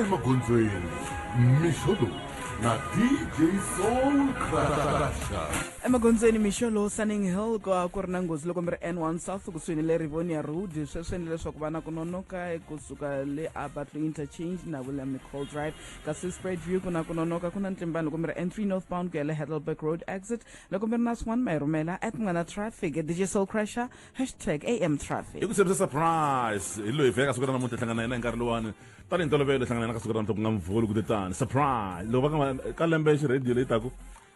Emagondzweni mixo lowu na DJ Soul Crusher. Emagondzweni mixo lowu, Sunning Hill ku ku ri na nghozi loko mi ri N1 South kusuhi ni le Rivonia Road. Sweswo endle leswaku va na ku nonoka kusuka le Abatlo Interchange na William Nicol Drive. Kasi Spread View ku na ku nonoka, ku na ntlimbano loko mi ri N3 northbound ku ya le Heidelberg Road exit. Loko mi ri na swin'wana, ma hi rhumela at Munghana Traffic, DJ Soul Crusher, #AMTraffic. Hi ku tshembisa Surprise hi loyi vheka siku ra namuntlha, hlangana na yena hi nkarhi luwani tanihi ntolovelo, hlangana na yena ka siku ra namuntlha ku nga Mvhulu ku tetani Surprise loko va ka ka lembe xirediyo leyi taku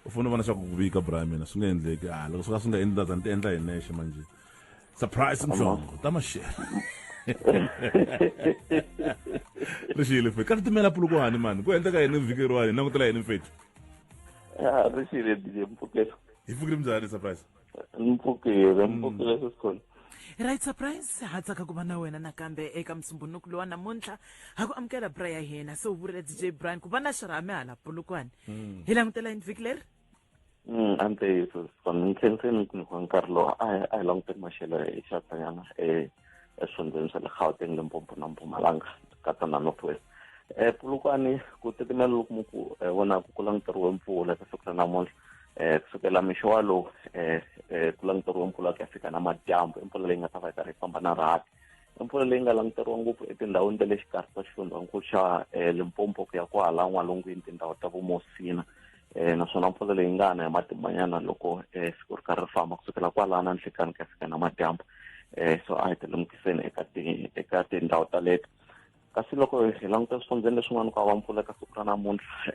u fanele u vona swa ku ku vika bra mina swi nga endleki. A loko swo ka swi nga endli ta ni ti endla hi nexe manje. Surprise Mhlongo ta maxelo ri xile fe ka titimela Pulukwani mani, ku endleka yini vhiki leriwani? Hi langutela yini mfethu? Ya, ri xile DJ Mpfukelo. Hi pfukile, minjhani Surprise? Mpfukile, mpfukile sesikhona. Right, Surprise, ha tsaka ku va na wena nakambe eka musumbunuku lowa namuntlha. Ha ku amukela bra ya hina. Se u vurile DJ Brian ku va na xirhami hala Polokwane. Hi langutela yini vhiki leri? A ntiyiso sesikhona, ni khenseni ku nyikiwa nkarhi lowu. A hi languteni maxelo hi xihatlanyana eswifundzeni swa le Gauteng, Limpopo na Mpumalanga, katsa na North West. Polokwane ku titimela loku mu ku vonaka, ku languteriwe mpfula eka siku ra namuntlha. Kusukela mixo walowu ku languteriwe mpfula ku ya fika na madyambu. I mpfula leyi nga ta va yi karhi yi famba na rhati. I mpfula leyi nga languteriwa ngopfu etindhawini ta le xikarhi ta xifundzankulu xa Limpopo ku ya kwahala n'walungwini, tindhawu ta Vumosina. Naswona mpfula leyi nga na hi matimbanyana loko siku ri karhi ri famba kusukela kwalano na nhlikani ku ya fika na madyambu. So a hi ti lemukiseni eka tindhawu taleto. Kasi loko hi languta swifundzeni leswin'wana, ku hava mpfula eka siku ra namuntlha,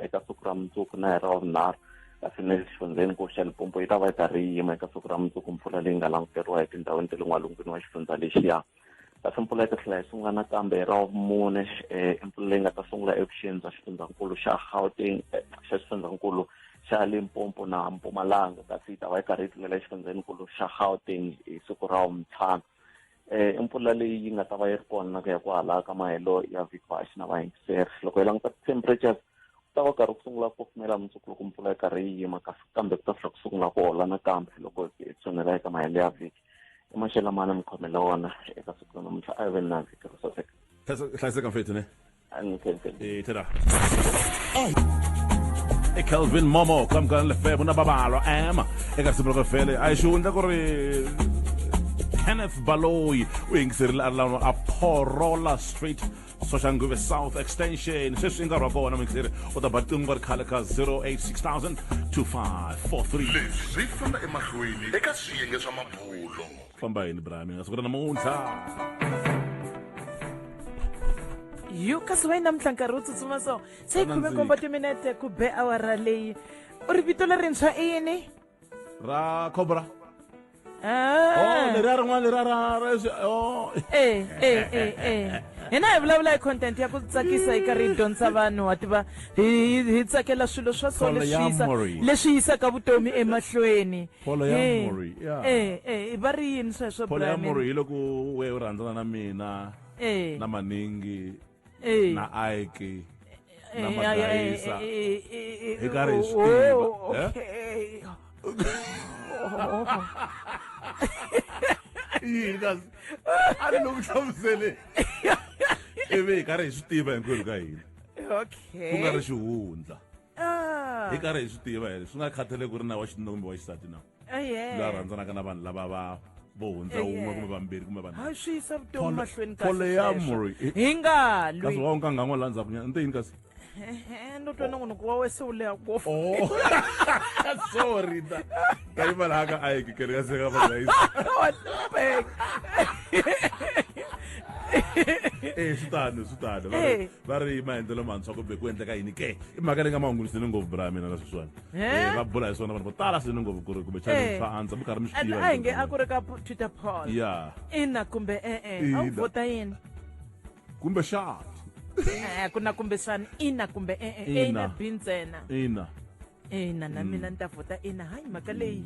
eka siku ra mundzuku na hi ra vunharhu. Kasi na le xifundzeni ku xa Limpopo yi ta va yi karhi yi yima eka siku ra mundzuku, mpfula leyi nga languteriwa etindhawini ta le n'walungwini wa xifundza lexiya. Kasi mpfula yi ta tlhela yi sungula nakambe hi ra vumune. I mpfula leyi nga ta sungula evuxeni bya xifundzankulu xa Gauteng, xa xifundzankulu xa Limpopo na Mpumalanga, kasi yi ta va yi karhi yi tlulela exifundzhenikulu xa Gauteng hi siku ra vuntlhanu. I mpfula leyi yi nga ta va yi ri kona ku ya kwahala ka mahelo ya vhiki va xi na vayingiseri. Loko hi languta ti-temperatures, ku ta va karhi ku sungula ku kufumela mundzuku loko mpfula yi karhi yi yima, kasi kambe ku ta tlhela ku sungula ku hola nakambe loko hi tshunela eka mahelo ya vhiki. I maxelo lama ni mi khomele wona eka siku ra namuntlha. A hi veni na vhiki ro saseka. Hlayiseka mfethu ne. A ni khenseni. E tada i Kelvin Momo kamukana lefebo na babalo ema eka risimu ra fele a hi xihundla ku ri Kenneth Baloyi u yingiserile a ri lava a Porola Street, Soshanguve South Extension. Sweswi i nkarhi wa kona muyingiseri u ta ba riqingho ri khale ka 086 2543. Leswi swi famba emahlweni eka swiyenge swa mabulo. Famba yini Brami siku ra namuntlha? Yo, kasi wa namuntlha nkarhi wo tsutsuma so se yi Swa khume nandzika. nkombo timinete ku be awara leyi. U ri vito lerintshwa i yini? Ra Cobra. Ah. Oh, leriya rin'wana leriya ra oh. Eh, eh, eh, eh. Hina hi vulavula hi content ya ku tsakisa, yi karhi yi dyondzisa vanhu. Wa tiva, hi tsakela swilo swa so leswi yisa Polyamory. leswi yisaka vutomi emahlweni. Polyamory, yeah. Eh, eh, va ri yini sweswo? Polyamory hi loko we u rhandzana na mina na Maningi na Ike na Magayisa, hi karhi hi swi tiva, eh? Okay. Yini kasi? A ni loku hlamusele, ivi hi karhi hi swi tiva hinkwerhu ka hina, ku nga ri xihundla. Ah. Hi karhi hi swi tiva hi swi nga khathaleki ku ri na wa xinuna kumbe wa xisati na Oh, yeah. loyi a rhandzanaka na vanhu lava va vo hundza wun'we kumbe vambirhi kumbe vanharhu. Hayi, swi yisa vutomi mahlweni kahle Polyamory. sweswo. Hi nga Kasi lwi. wa u nkanghan'wa laha ndzhaku nyana nte yini kasi? No twa nongonoko wa wese wu leha ngopfu. Oh, sorry, ta yima laha ka Ike kere ka seka va. Wa hlupheka. Eh, swi tano, swi tano. Va ri va ri maendlelo mantshwa kumbe ku endleka yini ke? I mhaka leyi nga mahunguni swinene ngopfu bra mina na sweswiwani. Eh? Eh, va bula hi swona vanhu vo tala swinene ngopfu ku ri kumbexani swa antswa mi karhi mi swi And tiva. a hi nge a ku ri ka Twitter poll, ina kumbe e-e, a wu Ina. vhota yini? Kumbexani. Eh, ku na kumbexani, ina kumbe e-e, A Ina. na B ntsena. Ina. Ina, na mina ni ta vhota ina. Hayi, mhaka leyi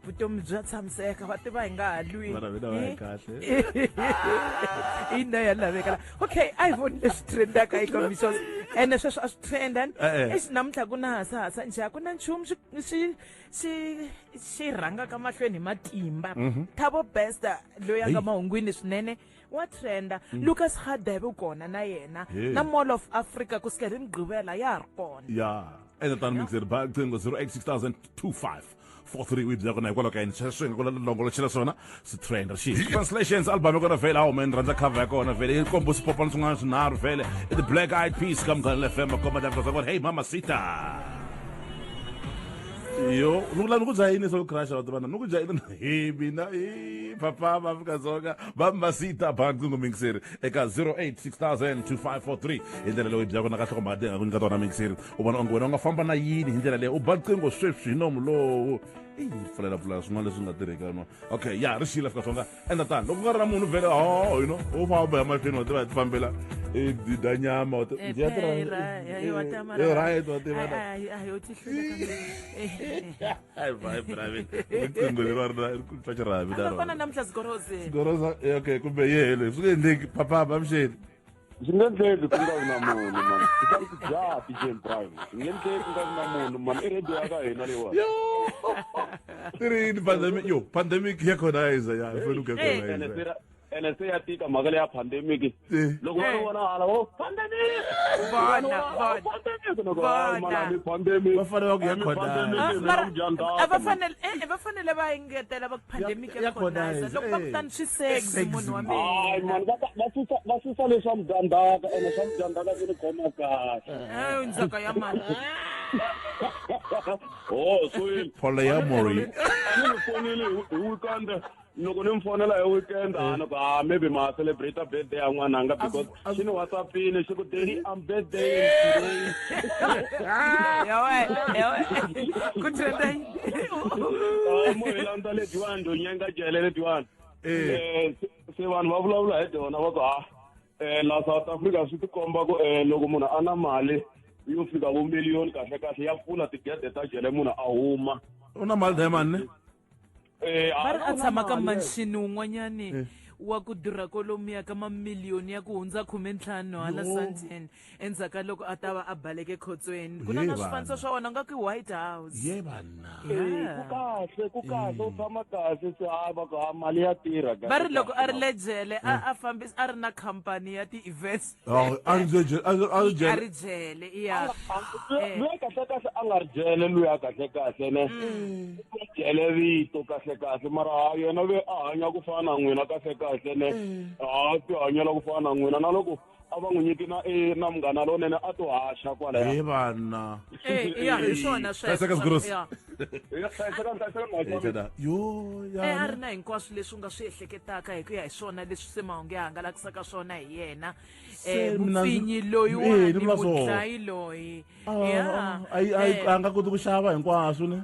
vutomi bya tshamiseka, va tiva hi nga ha lwi. Mara mina va hi kahle. Ina ya laveka la. Okay, a hi voni leswi trendaka eka missions, ene sweswo a swi trenda. Eh, eh. Exi namuntlha ku na hasahasa njhe? A ku na nchumu xi rhangaka mahlweni hi matimba. Thabo Bester loyi a nga Hey. mahungwini swinene. Wa trenda. Lucas Radebe u kona na yena. Hey. Na Mall of Africa ku sukela hi Mugqivela ya ha ri kona. Ya endla tano mixeri ba qingo 0860002543 u yi byela kona hikwalaho ka yini sweswo hi nga ku longoloxela swona swi trenda xi translations album ya kona vhele hawu man rhandza cover ya kona vhele yi komba swipopana swin'wana swinharhu vhele i the Black Eyed Peas ka Munghana FM va komba ta hey mama sita yo ni ku lava ni ku dya yini swo crush va tivana ni ku dya yini hi mina hi papa va Afrika-Dzonga va masita ba nqingho mingiseri eka 0860002543 hi ndlela leyi byaka na ka nhlokomhaka leyi nga ku nyika tona mingiseri u vona onge wena u nga famba na yini hi ndlela leyi u ba nqingho sweswi hi nomu lowu i pfulela pfulela swin'wana leswi nga tirheki no okay ya ri xiyile Afrika-Dzonga endla tano loko ku nga ri na munhu vhele ho you know u famba ya mahlweni wa tiva hi ti fambela i dya nyama wa Eh, ya tirha- phela, ya- ya wa tiva Eh, right wa tiva na- Ai, ai, ai, u ti hlula kambe. Ai, vai, brave. Riqingho leri va ri na- ri ku twa xirhami A na va rona. kona namuntlha zigorozeni. Goroza, eh, okay, kumbe yele swi nge endleki papa avuxeni Swi nge endleki ku nga vi na munhu mani. Swi ta ku dya DJ Brian. Swi nge endleki ku nga vi na munhu mani. I radio ya ka hina leyiwani. Yo! Ti ri yini pandemic yo pandemic ya khonaiza ya fanele ku ya Eh. ene se khonaiza ene se ya tika mhaka leya pandemic. Eh. Loko va ri Eh. vona hala vo pandemic. Vona, vona. Pandemic loko hayi Vona. mani a mi pandemic. Va fanele va ku ya A mi khonaiza. pandemic, Ah, mina mara mudyandzhaka, a va mani. fanele eh, va fanele va engetela va ku pandemic Ya- ya ya khonaiza khonaiza, loko va ku eh. tani swi sexy Sexy, munhu wa man. Hayi mina mani va susa leswa mugandaka ene swa mugandaka swi ni khoma kahle. Eh, ndzhaka ya mali Oh, so yini? Polyamory. A ni mi fonile hi weekend loko ni mi fonela hi weekend a ni ku ah maybe ma celebrate birthday ya n'wananga because xi ni whatsappini xi ku daddy I'm birthday today. yawe yawe ku trenda yini? Ah, mo hi landza letiwani to nyenga jele letiwani. Eh. Se vanhu va vulavula hi tona va ku ha la South Africa swi tikomba ku loko munhu a na mali yo fika vo miliyoni kahle kahle ya pfula tigede ta jele munhu a huma. U na mali diamond ne? Va ri a u na tshama ka mali. manxini wun'wanyani wa ku durha kolomiya ka mamiliyoni ya ku hundza 15 hala Yo. Sandton endzhaku ka loko a ta va a baleke khotsweni ku na Ye na swifaniso vana. swa wona nga ku i White House. Ye vana. Ku kahle ku kahle u tshama kahle se hayi va ku ha mali ya tirha Va ri loko a ri le jele a fambisa a ri na khampani ya ti-events. Oh, a ri jele a ri A jele. ri jele iya. Luya kahle kahle a nga ri jele luya kahle kahle ne jele vito kahle kahle mara ha yena ve a hanya ku fana na n'wina kahle kahle ne ha ti hanyela ku fana na n'wina na loko a va n'wi nyiki na na munghana lonene a to haxa kwalaya. Ye vana. Eh, iya hi swona Hlayiseka sweswo. Zigorosi. Ya. Hlayiseka hlayiseka Eh, tada. Yo Eh, a ya. ri na hinkwaswo leswi u nga swi ehleketaka hi ku ya hi swona leswi se mahungu ya hangalakisaka swona hi yena. Se mina ndzi- Mupfinyi Eh, ni loyiwani vula swona. mudlayi loyi. Ah, Ya. ai ai Eh, a nga koti ku xava hinkwaswo ne.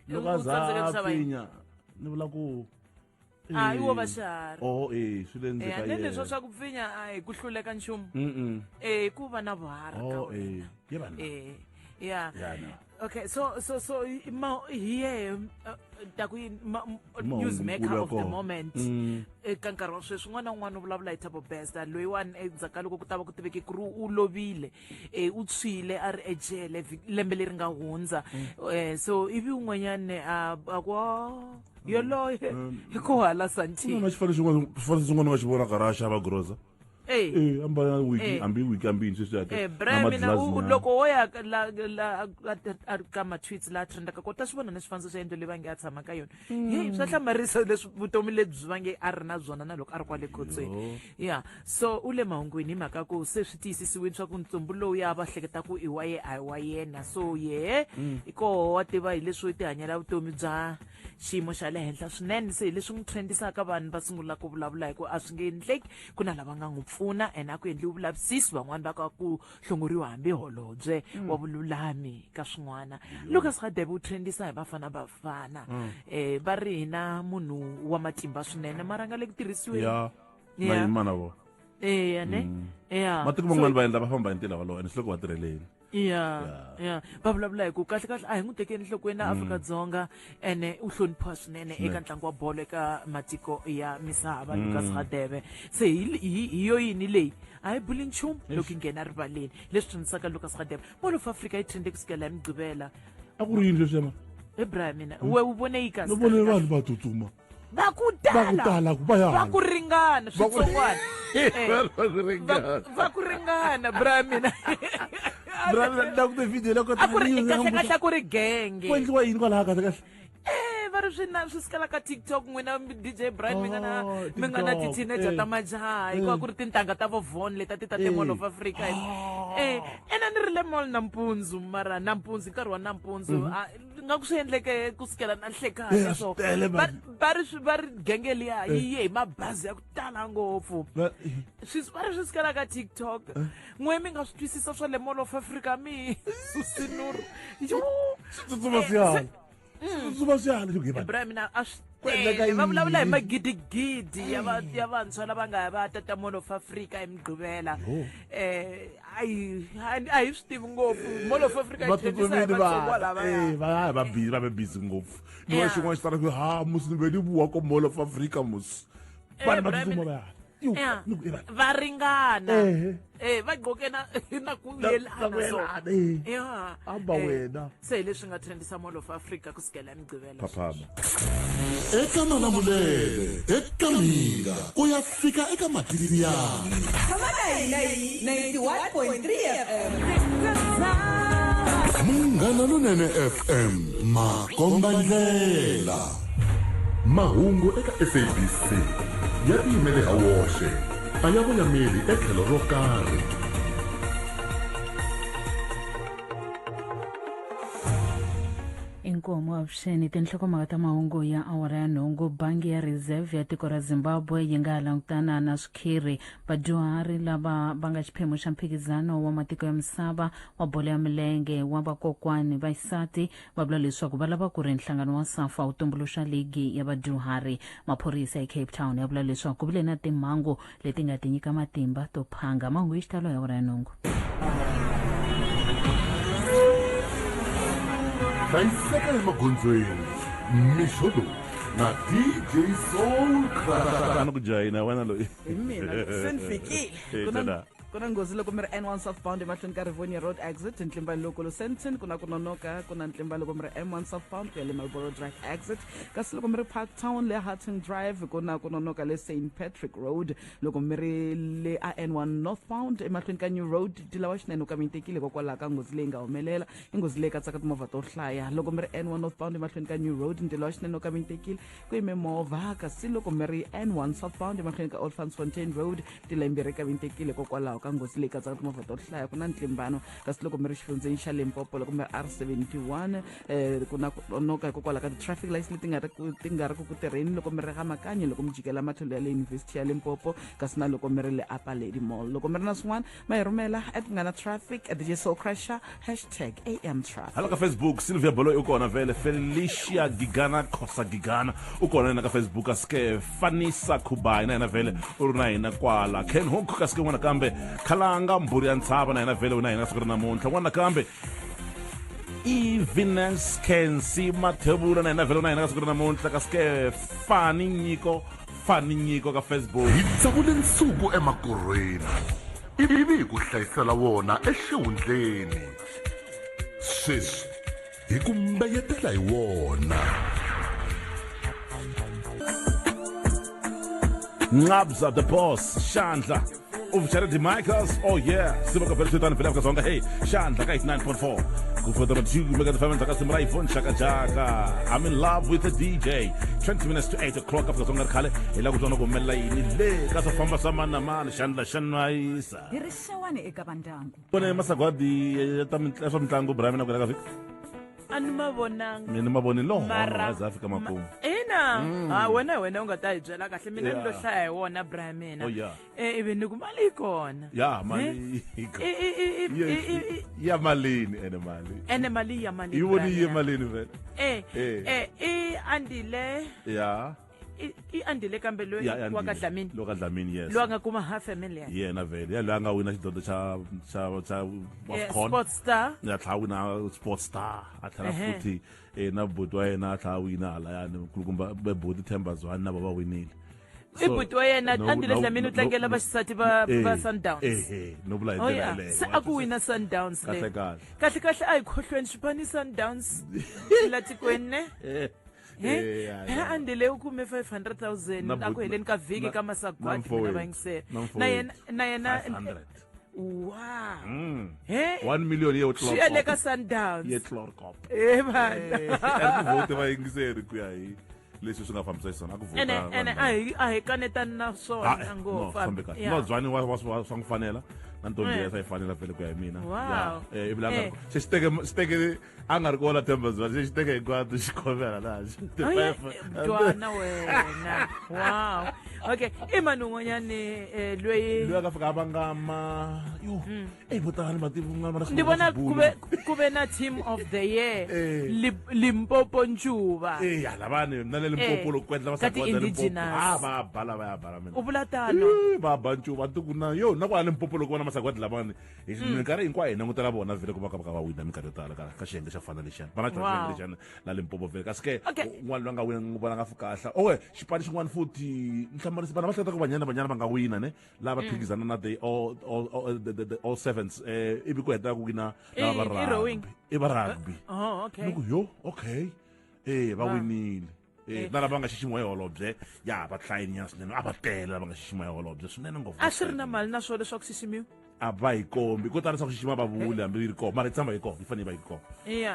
Loko a U za tsandzeka ku a xava yini? pfinya ni vula ku a yi wo va xiharhi. Oh eh swi le ndzeni Eh, ka ni leswo yena. swa ku pfinya a hi ku hluleka nchumu. Mm. Eh, ku va na vuharhi ka Oh eh wena. ye vana. Eh, ya. Ya na. Okay, so so so ma hi yehe ta ku yini Mahungu newsmaker nkulu ya of the kona. moment eka nkarhi wa sweswi un'wana na un'wana u vulavula hi Thabo Bester loyiwani endzhaku ka loko ku ta va ku tiveke ku ri u lovile u tshwile a ri ejele lembe leri nga hundza so ivi un'wanyani a ku "Oh, yoloye hi ko hala Santini." Na xifaniso xin'wana xifaniso xin'wana nga xi vona karhi a xava groza. Eh. Eh ambala wiki Eh. hambi wiki hambi yini sweswi Eh, ya Bra mina loko wo ya la la a ka ma-tweets la trendaka ko ta swi vona na swifaniso swa yindlu leyi va nge a tshama ka yona heyi swa hlamarisa leswi vutomi lebyi va nge a ri na byona na loko a ri kwale khotsweni ya so u le mahungwini hi mhaka ku se swi tiyisisiwile swa ku ntsumbu lowu ya va hleketa ku i wa ye a hi wa yena so yehe i koho wa tiva hi leswi u tihanyela vutomi bya xiyimo xa le henhla swinene se hi leswi n'wi trendisaka vanhu va sungula ku vulavula hi ku a swi nge endleki ku na lava nga n'wi pfuna ene a ku endliwi vulavisisi van'wani va ka ku hlongoriwa hambi holobye wa vululami ka swin'wana Lucas Radebe u trendisa hi Bafana Bafana va ri hina munhu wa matimba swinene mara nga le ku tirhisiweni Ya. Na Yeah. yima na vona. eya ne ya Matiko man'wana va endla va famba hi ntila walowo ene swi le ku va tirheleni. Ya ya va vulavula hi ku kahle kahle a hi n'wi tekeni enhlokweni na Afrika-Dzonga ene u hloniphiwa swinene eka ntlangu wa bolo eka matiko ya misava Lucas Radebe se hi yo yini leyi a hi buli nchumu loko yi nghena rivaleni leswi trendisaka Lucas Radebe Mall of Africa yi trende kusukela hi Mugqivela. A ku ri yini sweswi ma? Ebrahim mina we u vone yi kasi Ni vone vanhu va tsutsuma. Va ku Va ku tala. tala ku va ya Va ku ringana Va ku- switsongwana. Eh, Va ku ringana. Va ku ringana bra mina. Bra mina ni langute video leyi A ku ri kota kahle kahle a ku ri genge. ku endliwa yini kwalaha kahle kahle Eh, va ri swi na swi sikela ka TikTok n'wina DJ Brian mi nga na Oh, mi nga na TikTok, ti-teenager eh. ta majaha hikuva ku ri tintangha ta vo Von leti a ti ta te Mall of Africa eh ena ni ri le mall nampundzu mara nampundzu hi nkarhi wa nampundzu a nga ku swi endleke ku sukela na Eh, nhlekani a so swi tele, va man. va ri va ri genge liya yi ye hi mabazi ya ku tala ngopfu Va- swi va ri swi sikela ka TikTok n'we mi nga swi twisisa swa le Mall of Africa mi susinuru yo swi tsutsuma swi hala swi tsutsuma swi hala Ni ku, Ibrahim mina a swi Ku endleka tele va vulavula hi yini? magidigidi ya va ya vantshwa lava nga ya va tata Mall of Africa hi Mugqivela eh ayi a hi swi tivi ngopfu Mall of Africa va yi trendisa hi tsutsumile vatsongo va lavaya eh, va ya va busy va ve busy ngopfu ni va Yeah. xin'wana xi tala ku ha musi ni ve ni vuwa ko Mall of Africa musi vanhu va Ibrahim, tsutsuma va ya hala Yo, Yeah. ni ku, eh, vanhu. va ringana Eh. eh va gqoke na na ku Na- na yelana ku so yelana, eh. yeah Amba Eh, wena. se hi leswi nga trendisa Mall of Africa ku sukela hi Mugqivela phaphama eka malamulele eka mhinga ku ya fika eka matiriyani Tshama na hina hi 91.3 FM. Munghana Lonene FM makombandlela mahungu eka SABC ya tiyimele ha woxe a ya voyameli etlhelo ro karhi. Inkomu avuxeni tinhlokomhaka ta mahungu ya awara ya nhungu bangi ya reserve ya tiko ra Zimbabwe yi nga langutana na swikhiri vadyuhari lava va nga xiphemu xa mphikizano wa matiko ya misava wa bolo ya milenge wa vakokwani va xisati va vula leswaku va lava ku ri nhlangano wa SAFA wu tumbuluxa ligi ya vadyuhari maphorisa eCape Town ya vula leswaku ku vile na timhangu leti nga tinyika matimba to phanga mahungu hi xitalo ya awara ya nhungu. Hlayiseka emagondzweni mixo lowu na DJ Soul Crash. Tani ku joyina wena loyi hi mina se ni fikile Eh, Ku na- tana. ku na nghozi loko mi ri N1 southbound emahlweni ka Rivonia Road exit ntlimbano lowukulu Sandton ku na ku nonoka ku na ntlimbano loko mi ri M1 southbound ku ya le Marlborough Drive exit kasi loko mi ri Park Town le Hutton Drive ku na ku nonoka le St Patrick Road loko mi ri le a N1 northbound emahlweni ka New Road tilawa xinene u kamintekile hikokwalaho ka nghozi leyi nga humelela i nghozi leyi katsaka timovha to hlaya loko mi ri N1 northbound emahlweni ka New Road ntila wa xinene u kamintekile ku yime movha kasi loko mi ri N1 southbound emahlweni ka Olifantsfontein Road tila yimbirhi kamintekile hikokwalaho ka nghozi leyi katsaka timovha to hlaya ku na ntlimbano kasi loko mi ri xifundzeni xa Limpopo loko mi ri R71 ku na ku nonoka hikokwalaho ka ti-traffic lights leti nga ri ku ti nga ri ku ku tirheni loko mi ri ga Makanyi loko mi jikela matlhelo ya le University ya Limpopo kasi na loko mi ri le Upper Lady Mall loko mi ri na swin'wana ma hi rhumela at Munghana Traffic at DJ Soul Crusher hashtag AM Traffic. Hala ka Facebook Sylvia Bolo u kona vele Felicia Gigana Khosa Gigana u kona yena ka Facebook aske Fanisa Khubai na yena vele u ri na hina kwala Ken Hook kasi ke n'wana kambe Khalanga Mbhuri ya Ntshava na yena vele u na hina siku ri namuntlha n'wana kambe Evines Kensi Mathebula na yena vele u na hina ka siku ri namuntlha kasi ke Fani Nyiko Fani Nyiko ka Facebook. Hi tsavule nsuku emakorhweni ivi hi ku hlayisela wona exihundleni sweswi hi ku mbeyetela hi wona. Nqabza the boss Xandla of Charity Michaels oh yeah siva ka vele switani vele Afrika Dzonga hey Xandla ka 89.4 ku fota matiku meka tifameni ta ka simu ra iPhone xaka jaka I'm in love with the DJ 20 minutes to 8 o'clock Afrika Dzonga ri khale hi lava ku twa na ku humelela yini le ka swo famba swa mani na mani Xandla xa nwayisa Hi ri xewani eka vandyangu. vone masagwadi ya ta swa mitlangu Brian na ku ka vhiki a ni ma vonanga mina ma voni loho Mara- a za a fika makumu ina ha wena hi wena u nga ta hi byela kahle mina ni lo Yeah. hlaya hi wona bra mina Oh, yeah. Eh, ivi ni ku mali yi kona ya mali I- i- i- i- i- i- ya malini ene mali ene mali yi ya malini yi bra voni yi ye mina. malini vele eh Eh. eh i andile ya i andile kambe loyi ya wa ka Dlamini lo ka Dlamini yes loyi a nga kuma half a million yena vele ya loyi a nga wina xidlodlo xa xa xa Eh, AFCON sports star ya tlhela a wina sports star a tlhela Ehe. futhi na buti wa yena a tlhela a wina halayani nkulukumba buti Themba Zwane na va va winile i buti wa yena Andile Dlamini u tlangela vaxisati va va Sundowns eh no vula hi Oh ndlela yeah. yaleyo Se a ku wina Sundowns le. Kahle kahle. Kahle kahle a hi khohlweni xipani Sundowns la tikweni ne. Phela Andile u kume 500,000 a ku heleni ka vhiki ka masagwadi mina va yingisela na yena na yena 500. Wow. He? 1 million ye Swi ya le ka Sundowns. Ye Chloorkop. Eh man. A ku vote va yingiseri ku ya hi leswi swi nga fambisa xiswona a ku vota. Ene ene a hi a hi kanetani na swona ngopfu. Fambe kahle. No Zwane wa wa swa n'wi fanela. Na ntombi ya sa yi fanela vhele ku ya hi mina. Wow. Eh ibila nga se xi teke xi teke a nga ri kona Themba Zwane se xi teke hinkwato xi khomela la. Twana wena. Wow. Okay, i mani un'wanyani loyi loyi a nga fika a vangama yo eyi vo tala ni vativi un'wana va ni vona ku ve na team of the year Limpopo Ncuva eh ya lavani na le Limpopo loko ku endla va Ka ti-indigenous. a va ba lava ya bala mina u vula tano va ba ncuva tiku na yo na kwala Limpopo loko vona masagwadi lavani hi minkarhi hinkwayo hi langutela vona vhele ku va ka va ka va wina minkarhi yo tala ka xiyenge xa fana lexiyana va na xona xiyenge lexiyana la Limpopo vhele kasi ke un'wana loyi a nga wina n'wi vona nga fi kahle owe xipano xin'wana futhi ni hlamarisa vanhu va hleketa ku Banyana Banyana va nga wina ne lava phikizana na the all, all, all, the, the, the all sevens ivi ku hetelela ku wina lava va I rowing. rugby i va rugby Oh, okay. ni ku yo okay va winile na lava nga xiximiwa hi holobye ya va hlayininyana swinene a va tele lava nga xiximiwa hi holobye swinene ngopfu A swi ri na mali na swona leswaku xiximiwa? A va yi kombi ko tala swa ku xixima va vuli hambi yi ri kona mara yi tshama yi kona yi fanele yi va yi kona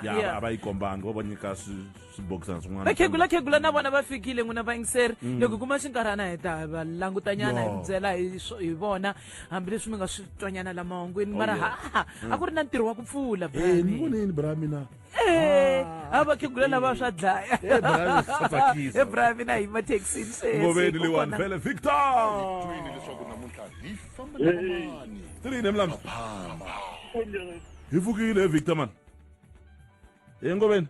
ya a va yi kombangi va va nyika swibokisana swin'wana. Vakhegula khegula na vona va fikile n'wina vayingiseri loko hi kuma xinkarhana hi ta va langutanyana hi byela hi hi vona hambileswi mi nga swi twanyana la mahungwini mara ha a ku ri na ntirho wa ku pfula eh ni voneni bra mina eh a vakhegula lava swa dlaya eh bra swa tsakisa eh bra mina hi mathekisini sweswi ngoveni leyiwani vhele Victor twini leswaku namuntlha hi famba na vamani swi ri yini mlambi hi pfukile he Victor man he ngoveni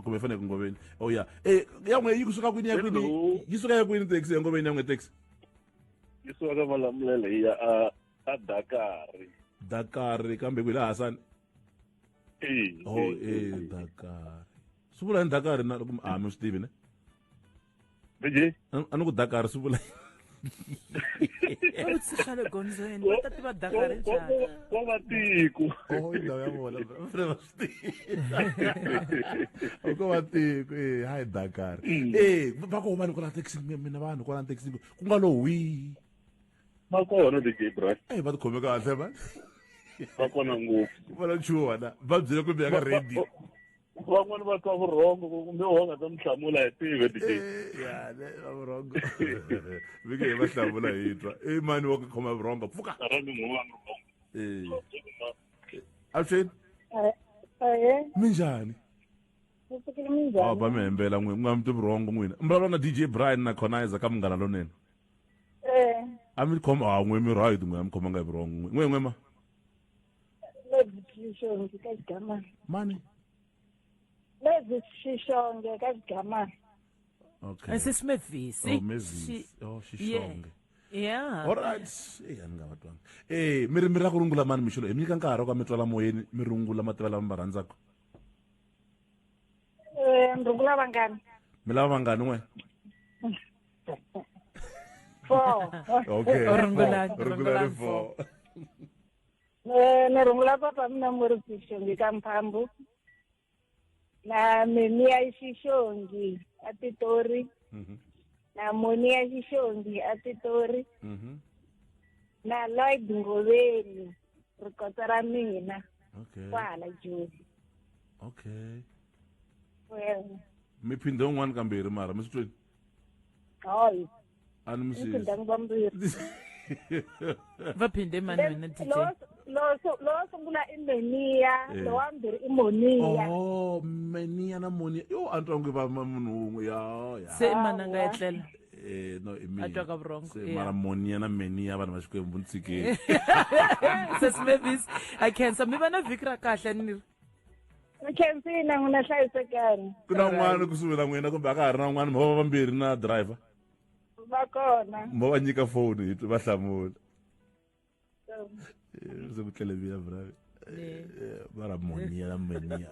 kumbe fanele ku ngoveni oh ya eh ya n'we yi kusuka kwini ya kwini yi suka ya kwini taxi ya ngoveni ya n'we taxi Yi suka ka Malamulele yi ya a a Dakar. Dakar kambe ku hi la Hasani oh eh Dakar swi vula yini Dakar na loko a mi swi tivi ne DJ a ni ku Dakar swi vula va vutisa swa le gondzweni va ta tiva Dakar njhani ko va tiko oh ndhawu ya vona va fanele va swi tiva ko va tiko eh hayi Dakar eh va ko vanhu kwala taxi mina vanhu kwala taxi ku nga lo hwi va kona DJ Brian eh va tikhome kahle va va kona ngopfu va lo chuha na va byele kumbe ya ka radio van'wani va twa vurhongo kumbe wa nga ta mi hlamula hi tive DJ ya le va vurhongo vike hi va hlamula hi twa i mani wa ku khoma vurhongo pfuka eh avuxeni minjhani a ba mi hembela n'wina ku nga mi twi vurhongo n'wina mi vulavula na DJ Brian na Conizer ka Munghana Lonene a mi khoma a n'we mi right n'we a mi khomanga hi vurhongo n'we n'we ma Lezi ka xigamana mani Lezi Xixonge ka xigamana okay Sis Mevisi oh Mevisi oh Xixonge Yeah. All right. Eh a ni nga va twanga. Eh mi ri mi ra ku rungula mani mixo hi mi nyika nkarhi wa ka mi twala moyeni mi rungula mativa lama mi va rhandzaka. Eh ni rungula vangani? Mi lava vangani n'we? 4. Okay. Rungulani, Rungulani 4. Eh ni rungula papa mina Mori Xixonge ka Mphambu. Na mimi ya Xixongi a Pitori. Na Moni ya Xixongi a Pitori. Na Lloyd Ngoveni rikotsa ra mina. Okay. Kwala Jozi. Okay. Well, Mi phindhe un'wana kambirhi mara mi swi twini? hayi. A ni mi Mi sisi. phindhangi vambirhi. Va phinde mani wena DJ Lowo sungula i Menia, lowa wambirhi i Monia. Oh, Menia na Monia. Yo a ni twa onge va munhu wun'we ya ya. Se mani a nga etlela Eh no i mina. A twa ka vurhongo, Se yeah. mara Monia na Menia vanhu va Xikwembu ni tshikeni. Sis Mavis a khensa mi va na vhiki ra kahle ni ri Mi khensile n'wina hlayisekani. Ku na un'wana kusuhi na n'wina kumbe a ka ha ri na un'wana mo va vambirhi na driver. Va kona. Mo va nyika phone hi va hlamula. Se ku tlele vuya bra. Mara Monia na Menia.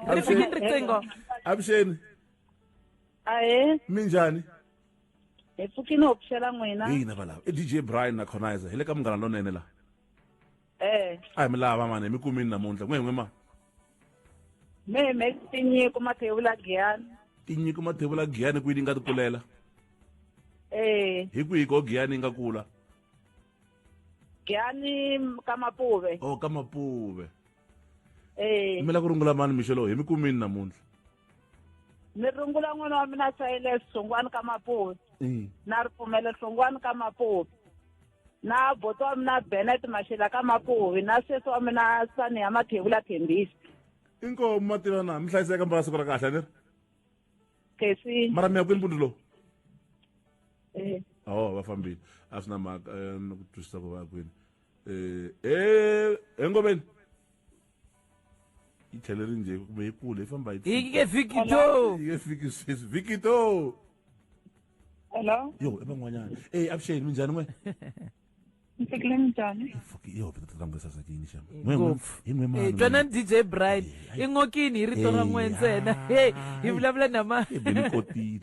Ri fikile riqingho. Avuxeni. Ahe. Minjhani? Hi pfukile ho pfuxela n'wina. Hina valava. I DJ Brian na Conizer hi le ka Munghana Lonene la. Eh. A hi mi lava mani hi mi kumini namuntlha n'we n'we ma. Me me Tinyiko Mathebula Giyani. Tinyiko Mathebula Giyani kwini nga tikulela? Eh. Hi kwihi ko Giyani nga kula? Giyani ka Mapuve. Oh, ka Mapuve. Eh. Mi la ku rungula mani mixo lowu hi mi kumini namuntlha? Ni rungula n'wana wa mina Silas Hlongwane ka Mapuve. Na Ripfumelo Hlongwane ka Mapuve. Na buti wa mina Bennett Mashila ka Mapuve na sesi wa mina Sania Mathebula Thembisa. Inkomu mativa na mi hlayiseka mbala siku ra kahle ni ri. Khensini. Mara mi ya kwini mpundzu lowu? Eh. Oh, va fambile. A swi na mhaka ni ku twisisa ku va ya kwini. Eh, engomeni. Yi tlheleri njhe kumbe yi kule yi famba yi Yi nge fiki to. Yi nge fiki sweswi. Vhiki to. Hello. Yo, i van'wanyana. Eh, avuxeni minjhani n'we? Mfikile minjhani? Fuck, yo, vito ra n'we sasekini xa. Ngopfu. Hi n'we mani. Eh, twana ni DJ Brian i n'okini hi rito ra n'we ntsena hey hi vulavula na ma Hi ni kotile.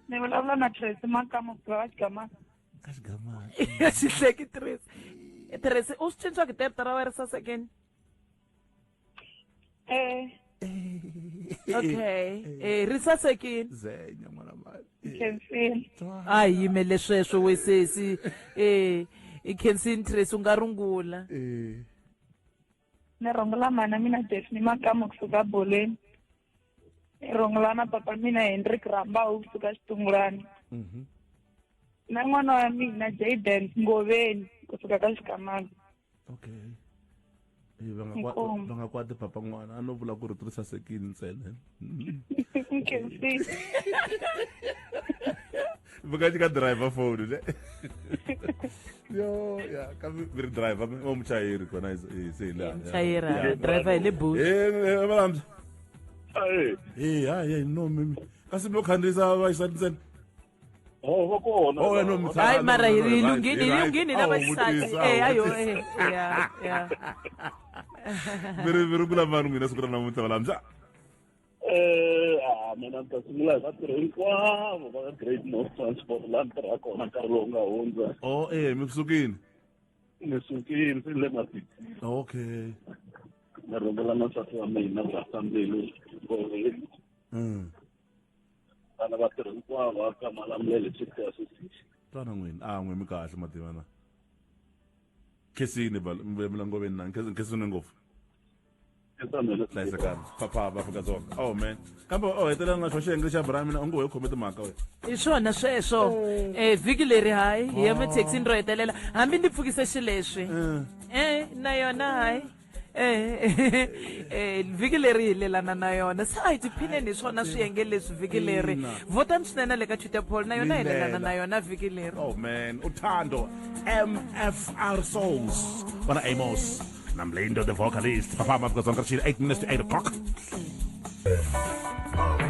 Ni vulavula na Tracy Makamu ku va Xigamana. Ka Xigamana. Xihleki Tracy. Tracy u swi cinca ku rito ra wena ri sasekini? Eh. Okay. Eh, ri sasekini. Zenya n'wana mali. Khensini. A hi yimele sweswo we sesi. Eh, i Khensini Tracy u nga rungula. Eh. Ni rungula mana mina Daphne Makamu kusuka bolweni. Ni rungula na papa mina Hendrik Rambau kusuka Xitungulani. Na n'wana wa mina Jaden Ngoveni kusuka ka Xikamana. Okay. Eh, va nga Inkomu. va nga kwati papa n'wana a no vula ku rito ri sasekile ntsena. Khensini. Va nga nyika driver phone ne. Yo, ya, ka mi ri driver mi o muchayeri kona se hi laha. Muchayeri, ah, driver hi le bus. Eh, valambi. Eh. Eh, hayi, no mi. Kasi mi lo khandziyisa vaxisati ntsena. Oh, va kona. Oh, no, mi Hayi mara hi no, no, lunghini, hi right. lunghini Oh, na vaxisati. vutisa, Eh, ayo, vutisa. eh, ya, ya. Mi ri kula mani n'wina siku ra namuntlha valambi. Eh, ah, mina ni ta sungula hi vatirhi hinkwavo va ka Great North Transport laha ni tirhaka kona nkarhi lowu nga hundza. Oh, eh, mi kusukini. Ni sukile se ni le Masiti. Okay. Ni rhungela na nsati wa mina Rasta Mbilu Ngoveni. Vana vatirhi hinkwavo va ka Malamulele Chief Association. Twana n'wina, a n'we mi kahle mativa na. Khensini va mi Ngoveni na Khensini ngopfu. Hlayisekani. Papa va Afrika-Dzonga. Oh man. Kambe o hetelela na xo xiyenge xa Brian mina u ngo he khome timhaka wena. Hi swona sweswo. Eh, vhiki leri hayi hi ya mathekisini ro hetelela hambi ndzi pfukise xileswi. Eh, na yona hayi. Eh, eh, vhiki leri hi lelana na yona se a hi tiphineni hi swona swiyenge leswi vhiki leri Ina. votani swinene le ka Twitter poll na yona hi lelana Lela. na yona vhiki leri Oh man, Uthando MFR Souls. Vana Amos. Namlindo the vocalist. Papa Afrika-Dzonga ri 8 minutes to 8 o'clock.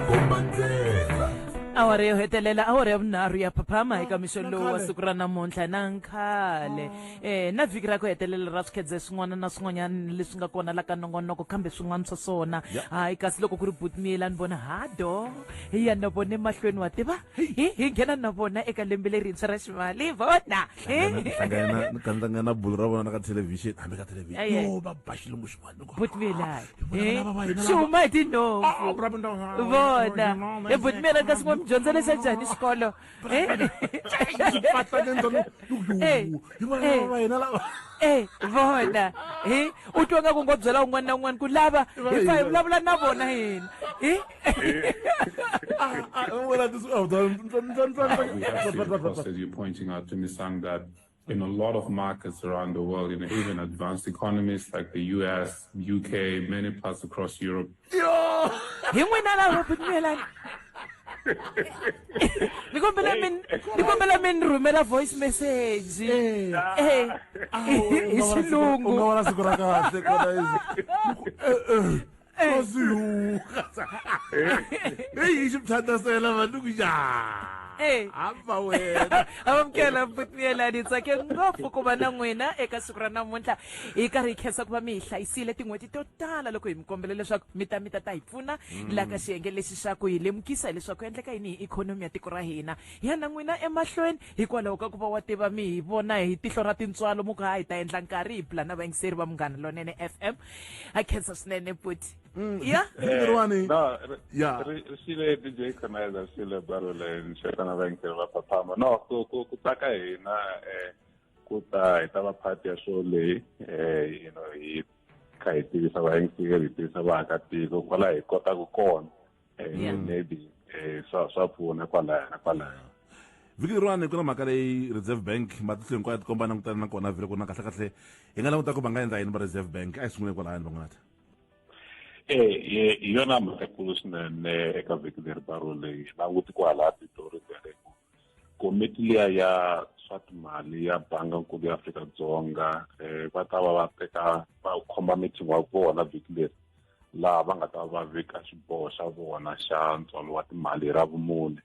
Kombandlela. Awara yo hetelela awara ya vunharhu ya phaphama eka mixo lowu wa siku ra namuntlha na nkhale eh na vhiki ra ku hetelela ra swikhedze swin'wana na swin'wanyana leswi nga kona la ka nongonoko kambe swin'wana swa swona hayi kasi loko ku ri butmila ni vona ha do hi ya na vona emahlweni wa tiva hi nghena na vona eka lembe lerintshwa ra ximali vona Hlangana na bulu ra vona na ka television, hambi ka television. Aye. Yo, va ba xilungu xin'wana. Butmila lava va hina xi huma hi tinhompfu vona e butmila kasi n'wa mi dyondza lexa njhani xikolo Eh? Eh, eh, eh, vona hi u twa nga ku ngo byela un'wana na un'wana ku lava hi pfa hi vulavula na vona hina hi We have seen, of course, as you're pointing out, Tumisang, that in a lot of markets around the world, you know, even advanced economies like the US, UK, many parts across Europe, hi n'wina lavo butmelani ni kombela min ni kombela mi ni rhumela voice message eh hi xilungu U nga vona siku ra kahle kona izwi. Kasi yu. Hey, xi mthandazela vanhu ku ya. Eh. Hamba wena. Amukela Mputluyelani, hi tsake ngopfu ku va na n'wina eka siku ra namuntlha. Hi karhi hi khensa ku va mi hi hlayisile tin'hweti to tala loko hi mi kombela leswaku mi ta mi ta ta hi pfuna la ka xiyenge lexi xa ku hi lemukisa hileswaku ku endleka yini hi ikhonomi ya tiko ra hina. Hi ya na n'wina emahlweni hikwalaho ka ku va wa tiva mi hi vona hi tihlo ra tintswalo mu ku ha hi ta endla nkarhi hi bula na vayingiseri va Munghana Lonene FM. Ha khensa swinene buti. Ya. Leriwani. No, ri- Ya. ri xile DJ Khonaiza, ri xile Barole, ni xeta na vayingiseri va Phaphama. No, ku tsaka hina ku ta hi ta va part ya show leyi hi kha hi tivisa vayingiseri, hi tivisa vaakatiko kwala hi kotaka kona. Maybe swa pfuna kwalaya na kwalaya. Vhiki leriwani ku na mhaka leyi Reserve Bank matihlo hinkwayo ya tikomba langutana na kona vhele ku na kahle-kahle hi nga languta ku va nga endla yini va Reserve Bank. A hi sunguleni kwalahani van'wana. Hi yona mhaka kulu swinene eka vhiki leri Barole hi languti kwalaya Pitori ku komiti liya ya swa timali ya Banga Nkulu ya Afrika-Dzonga va ta va va teka va khomba meeting wa vona vhiki leri laha va nga ta va veka xiboho xa vona xa ntswalo wa timali hi Ravumune.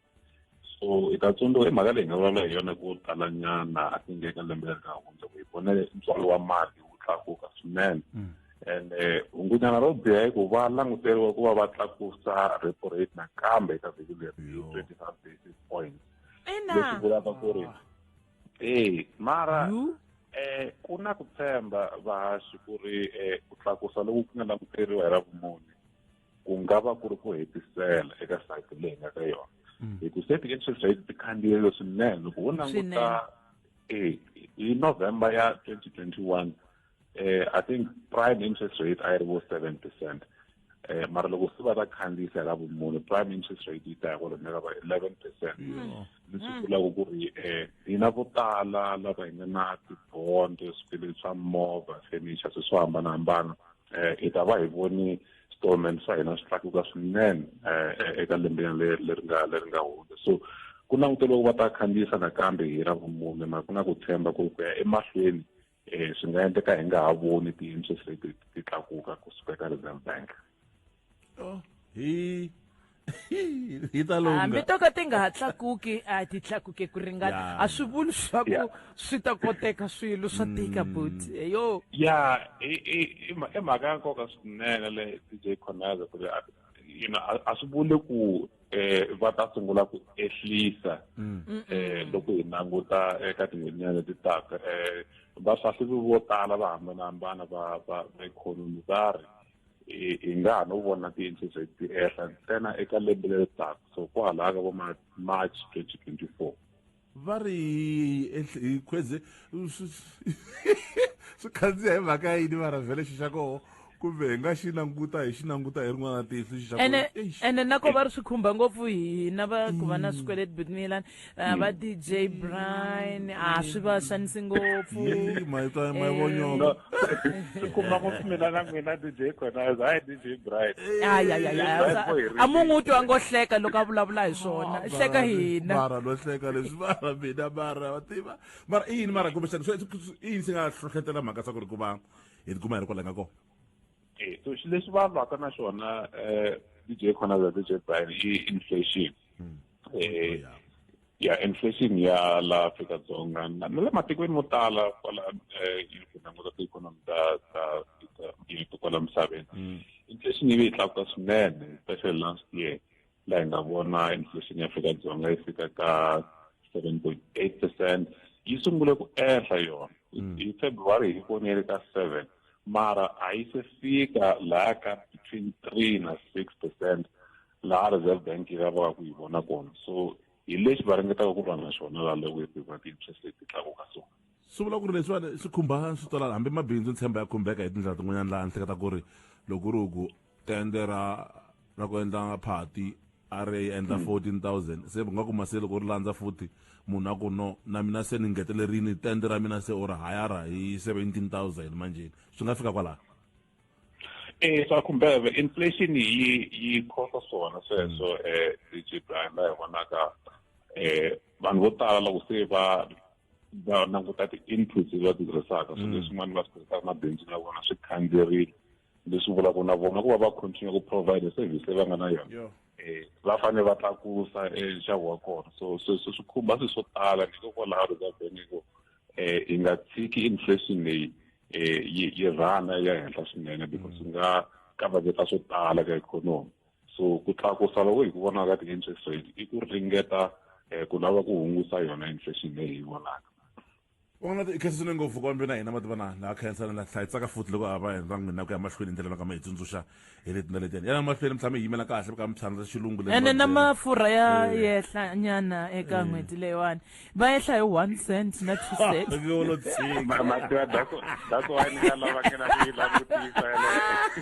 So hi ta tsundzuka i mhaka leyi hi nga vulavula hi yona ko talanyana I think eka lembe leri nga hundza ku hi vone ntswalo wa mali wu tlakuka swinene. And hungunyana ro biha hi ku va languteriwa ku va va tlakusa repo rate nakambe eka vhiki leri hi 25 basis points. Ina. Leswi vulaka ku ri mara ku na ku tshemba vahaxi ku ri ku tlakusa loku ku nga languteriwa hi Ravumune ku nga va ku ri ku hetisela eka cycle leyi hi nga ka yona. Hi ku se ti-interest rate ti khandziyile swinene loko wo languta hi November ya 2021 I think prime interest rate a yi ri vo 7%. Mara loko se va ta khandziyisa hi Ravumune prime interest rate yi ta ya kwalomu ka va 11%. Leswi vulaka ku ri hina vo tala lava hi nga na ti-bond, swikweleti swa movha, furniture, swilo swo hambanahambana, hi ta va hi voni installment swa hina swi tlakuka swinene eka lembe leri nga hundza. So ku languteriwa ku va ta khandziyisa nakambe hi Ravumune, mara ku na ku tshemba ku ku ya emahlweni swi nga endleka hi nga ha voni ti-interest rate ti tlakuka kusuka eka Reserve Bank. Hi hi ta lungha. Hambi to ka ti nga ha tlakuki, a ti tlakuke ku ringana. A swi vuli swa ku swi ta koteka swilo swa tika buti. Yo. Ya, i mhaka ya nkoka swinene le DJ Khonaiza ku ri a swi vuli ku va ta sungula ku ehlisa loko hi languta eka tin'hwetinyana leti taka. Vahlahluvi vo tala va hambanahambana va ikhonomi va ri hi nga ha no vona ti-interest rate ti ehla ntsena eka lembe leri taka, so kwalaho ka vo March 2024. Va ri hi khweze swi khandziya hi mhaka yini mara vhele xi xa koho kumbe hi nga xi languta hi xi languta hi rin'wana tihlo xi xa Ene ene na ko va ri swi khumba ngopfu hina va ku va na swikweleti Butmilan, va DJ Brian a swi va xanisi ngopfu. Mavonyoka. Swi khumba ngopfu mina na n'wina DJ Khonaiza, hayi DJ Brian. Ay, ay, ay, ay, a mu n'wi twa ngo hleka loko a vulavula hi swona. Hleka hina. Mara lo hleka leswi mara mina mara wa tiva. Mara i yini mara kumbexana i yini swi nga hlohletela mhaka swa ku ri ku va hi tikuma hi ri kwala nga kona? So xilo lexi va lwaka na xona DJ Khonaiza, DJ Brian, i inflation. Ya inflation ya la Afrika-Dzonga na le matikweni mo tala kwala ku languta ti-economy ta kwala misaveni. Inflation yi ve yi tlakuka swinene, especially last year laha hi nga vona inflation ya Afrika-Dzonga yi fika ka 7.8%. Yi sungule ku ehla yona hi February hi vonile ka 7, mara a yi se fika laha ka between 3 na 6% laha Reserve Bank yi lavaka ku yi vona kona. So hi lexi va ringetaka ku lwa na xona laha loko hi va ti-interest rate ti tlakuka. So swi vula ku ri leswiwani swi khumba swi twala hambi mabindzu ntshemba ya khumbeka hi tindlela tin'wanyana laha ni hleketa ku ri loko ri ku tende ra ku endla phati a ri endla 14,000 se u nga kuma se loko ri landza futhi munhu a ku no na mina se ni ngetelerini tende ra mina se u ri hayara hi 17,000 manjheni swi nga fika kwalaho. Swa khumbeka. Inflation yi khosa swona sweswo DJ Brian, laha hi vonaka vanhu vo tala loko se va languta ti-inputs leti va ti tirhisaka, swilo leswin'wana va swi tirhisaka mabindzu ya vona swi khandziyerile, leswi vulaka na vona ku va va continue ku provide service leyi va nga na yona. Va fanele va tlakusa nxavo wa kona. So sweswo swi khumba swilo swo tala, hikokwalaho Reserve Bank ku yi nga tshiki inflation leyi yi rhana ya henhla swinene, because swi nga kavanyeta swo tala ka ikhonomi. So ku tlakusa loko hi ku vona ka ti-interest rate i ku ringeta ku lava ku hungusa yona inflation leyi hi vonaka. Vona khensa swinene ngopfu kwambe na hina mativana laha khensana la hlayi tsaka futhi loko a va endla n'wina ku ya mahlweni hi ndlela loko ma hi tsundzuxa hi leti na letiyani yana mahlweni mi tshame hi yimela kahle ka mi xilungu ene na mafurha ya yehla nyana eka n'hweti leyiwani, va yehla hi 1 cent na 2 cent. Lo tshika. Mativa, that's why ni nga lavangela ku yi langutisa yeleyo.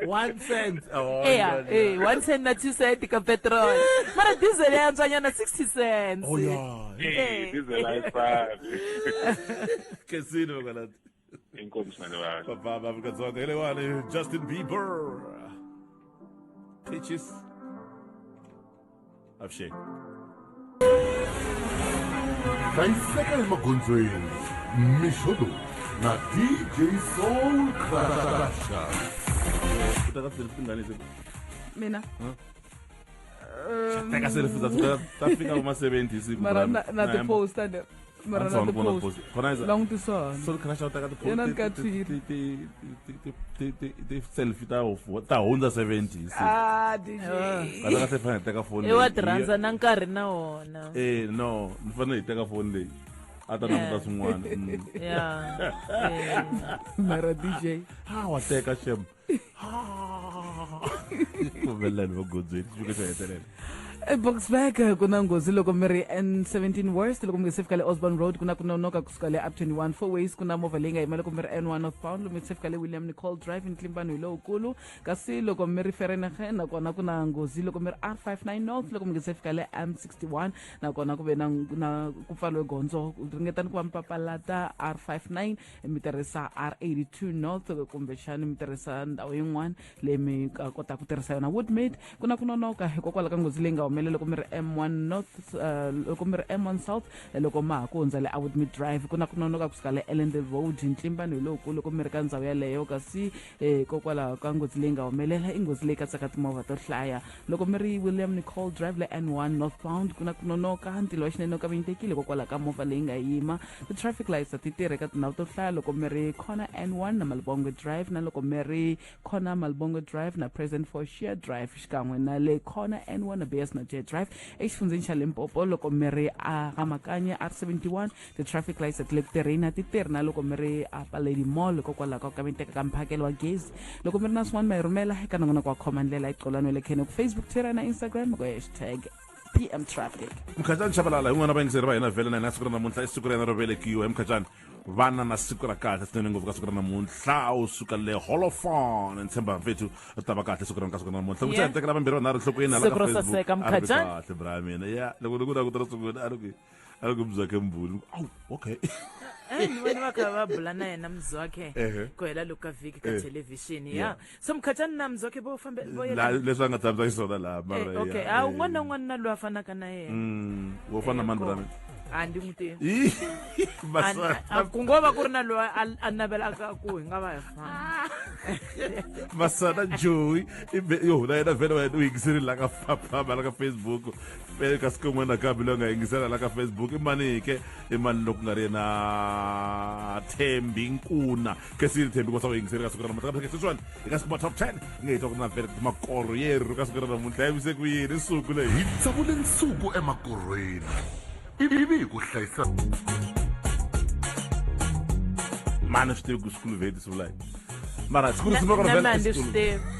1 cent, oh. Eya, 1 cent na 2 cent ka petrol, mara diesel ya antswanyana, 60 cents. Oh yeah. Eh, diesel a yi fani. Khensile vakalati. Inkomu swinene vanhu. Papa Afrika Dzonga hi leyiwani, Justin Bieber, Peaches. Avuxeni. Hlayiseka emagondzweni mixo lowu na DJ Soul Crusher. U teka selfie tingani se? Mina? Huh? Teka selfie ta fika kuma 70 siku. Mara na ti-posta ne, mara na ti-post. Langutisana. Soul Crusher u teka Yena ni ka Twitter. ti selfie ta hundza 70 siku. Ah, DJ. Kahle kahle fanele hi teka foni I wa leyi. ti rhandza na nkarhi na wona. No, ni fanele hi teka foni leyi a ta languta swin'wana. Ya. Mara DJ. Ha wa teka shem pfumelelani vagondzweni xiviko xo hetelela. EBoksburg ku na nghozi loko mi ri N17 West, loko mi nge se fika le Osborn Road, ku na ku nonoka kusuka le up 21 four ways, ku na movha leyi nga yima loko mi ri N1 northbound, loko mi se fika le William Nicol Drive, ntlimbano hi lowukulu. Kasi loko mi ri Vereeniging, nakona ku na nghozi loko mi ri R59 North, loko mi nge se fika le M61, nakona ku ve na ku pfaliwe gondzo. Ringetani ku va mi papalata R59, mi tirhisa R82 North, kumbexani mi tirhisa ndhawu yin'wana leyi mi ka kotaka ku tirhisa yona. Woodmead ku na ku nonoka hikokwalaho ka nghozi leyi nga humelela loko mi ri M1 North, loko mi ri M1 South, loko ma ha ku hundza le Woodmead Drive, ku na ku nonoka kusuka le Ellendale Road, ntlimbano hi lowukulu loko mi ri ka ndhawu yeleyo. Kasi hikokwalaho ka nghozi leyi nga humelela, i nghozi leyi katsaka timovha to hlaya loko mi ri William Nicol Drive le N1 northbound, ku na ku nonoka, ntilo wa xinene u kavanyetekile hikokwalaho ka movha leyi nga yima. Ti-traffic lights a ti tirhi eka tindhawu to hlaya loko mi ri corner N1 na Malibongwe Drive, na loko mi ri corner Malibongwe Drive na President Fouché Drive, xikan'we na le corner N1 na Beyers Naudé Drive. Exifundzeni xa Limpopo, loko mi ri a Gamakanye R71, ti-traffic lights a ti le ku tirheni, a ti tirhi na loko mi ri a Paledi Mall hikokwalaho ka ku kavanyeteka ka mphakelo wa gezi. Loko mi ri na swin'wana, ma hi rhumela eka nongonoko wa Khoma Ndlela hi le khene ku Facebook, Twitter na Instagram ku #PMTraffic. Mkhacani Chabalala hi n'wana vayingiseri va hina vhele na hina siku ra namuntlha, i siku ra yena ro velekiwa. Hi Mkhacani, vana na siku ra kahle swinene ngopfu ka siku ra namuntlha, u suka le Holofon. Ni tshemba mfethu ri ta va kahle siku ra ka siku ra namuntlha. Ku tekela vambirhi vanharhu nhlokweni hala Siku ka ro Facebook. saseka, A ri vi Mkhacani. Kahle bra mina ya loko ni ku languta ro sungula, a ri ku mzwakhe mbuli. Awu, okay. Ni vona va kha va bula na yena Mzwakhe Ehe. ku hela loko ka vhiki ka thelevhixini ya. So Mkhacani na Mzwakhe vo fambe vo La leswi a nga tshamisa xiswona laha mara Okay, ya, a un'wana na un'wana na loyi a fanaka na yena. Wo fana na mani, bra mina? A ndi n'wi tivi. Ih, Masana. Ku ngo va ku ri na loyi a navelaka ku hi nga va hi fana. Masana Joey yo na yena vhele wena u yingiserile la ka Phaphama la ka Facebook. Vele ka siku rin'wana nakambe loyi a nga yingisela la ka Facebook i mani ke? I mani loko ku nga ri yena Thembi Nkuna Kesini Thembi kosa u yingiseli ka siku ra namuntlha. Kambe sweswiwani hi ka siku ma top 10 hi nge hi twa ku ri na vhele makoro yerhu ka siku ra namuntlha yavise ku yini nsuku leyi. Hi tsavule nsuku emakorhweni ivi hi ku hlayisa. Mani swi tivi ku school vet swi vula yini, mara siku ri sungula ku ri Na vhele mina i ndzi school. Swi tivi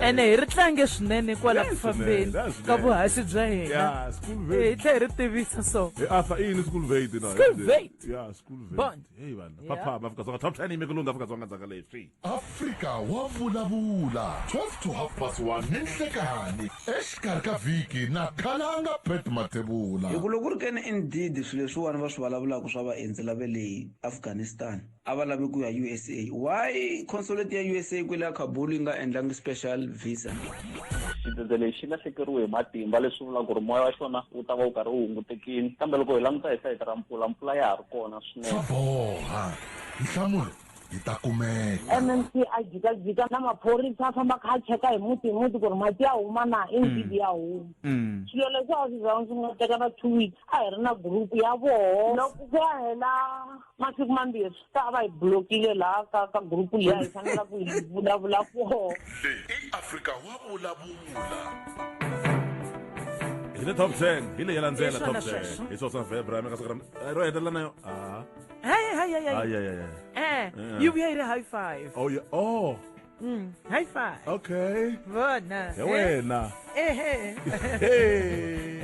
ene hi ri tlange swinene kwala ku fambeni Swinene, ka vuhaxi bya hina. Ya, school Hi vet. tlhe hi ri tivisa so. Hey, Arthur, yini school vet na? School vet. Ya, school vet. Bond. Hey vanhu, Yeah. Phaphama Afrika Dzonga top 10 yime ku lungha Afrika Dzonga ndzhaka leyi swi. Afrika wa vulavula 12 to half past 1 ninhlekani exikarhi ka vhiki na Khalanga Pet Matebula. Hi ku loko ku ri keni indeed swilo leswiwani va swi vulavulaka swa vaendzi lava le Afghanistan a va lavi ku ya USA, why consulate ya USA kwele a Kabul yi nga endlangi special visa? Xidzedze lexi xi lahlekeriwe hi matimba, leswi vulaka ku ri moya wa xona wu ta va wu karhi wu hungutekile, kambe loko hi languta hi sayiti ra mpfula, mpfula ya ha ri kona swinene. Swa boha nhlamulo. yi ta kumeka. MMC a jikajika na maphorisa a famba a kha a cheka hi muti hi muti ku ri mati ya huma na indeed ya huma. Swilo leswi a swi zangi swi nga teka na 2 weeks, a hi ri na group ya voho. Loko ku ya hela masiku mambirhi, ta va hi blokile laha ka group liya hi fanela ku hi vulavula koho. Leyi i Afrika wa vulavula. Hi le top 10, hi leyi ya landzela. Hi swona Top 10. Sweswo. Hi swona swa Abraham ka siku ra ro hetelela na yo ah. Hayi, hayi, hayi. Ay, ay, ay, ay. Yi vuya yi ri high five. Oh yeah, oh. High five. Okay. Vona. Hi wena. Ehe. Hey,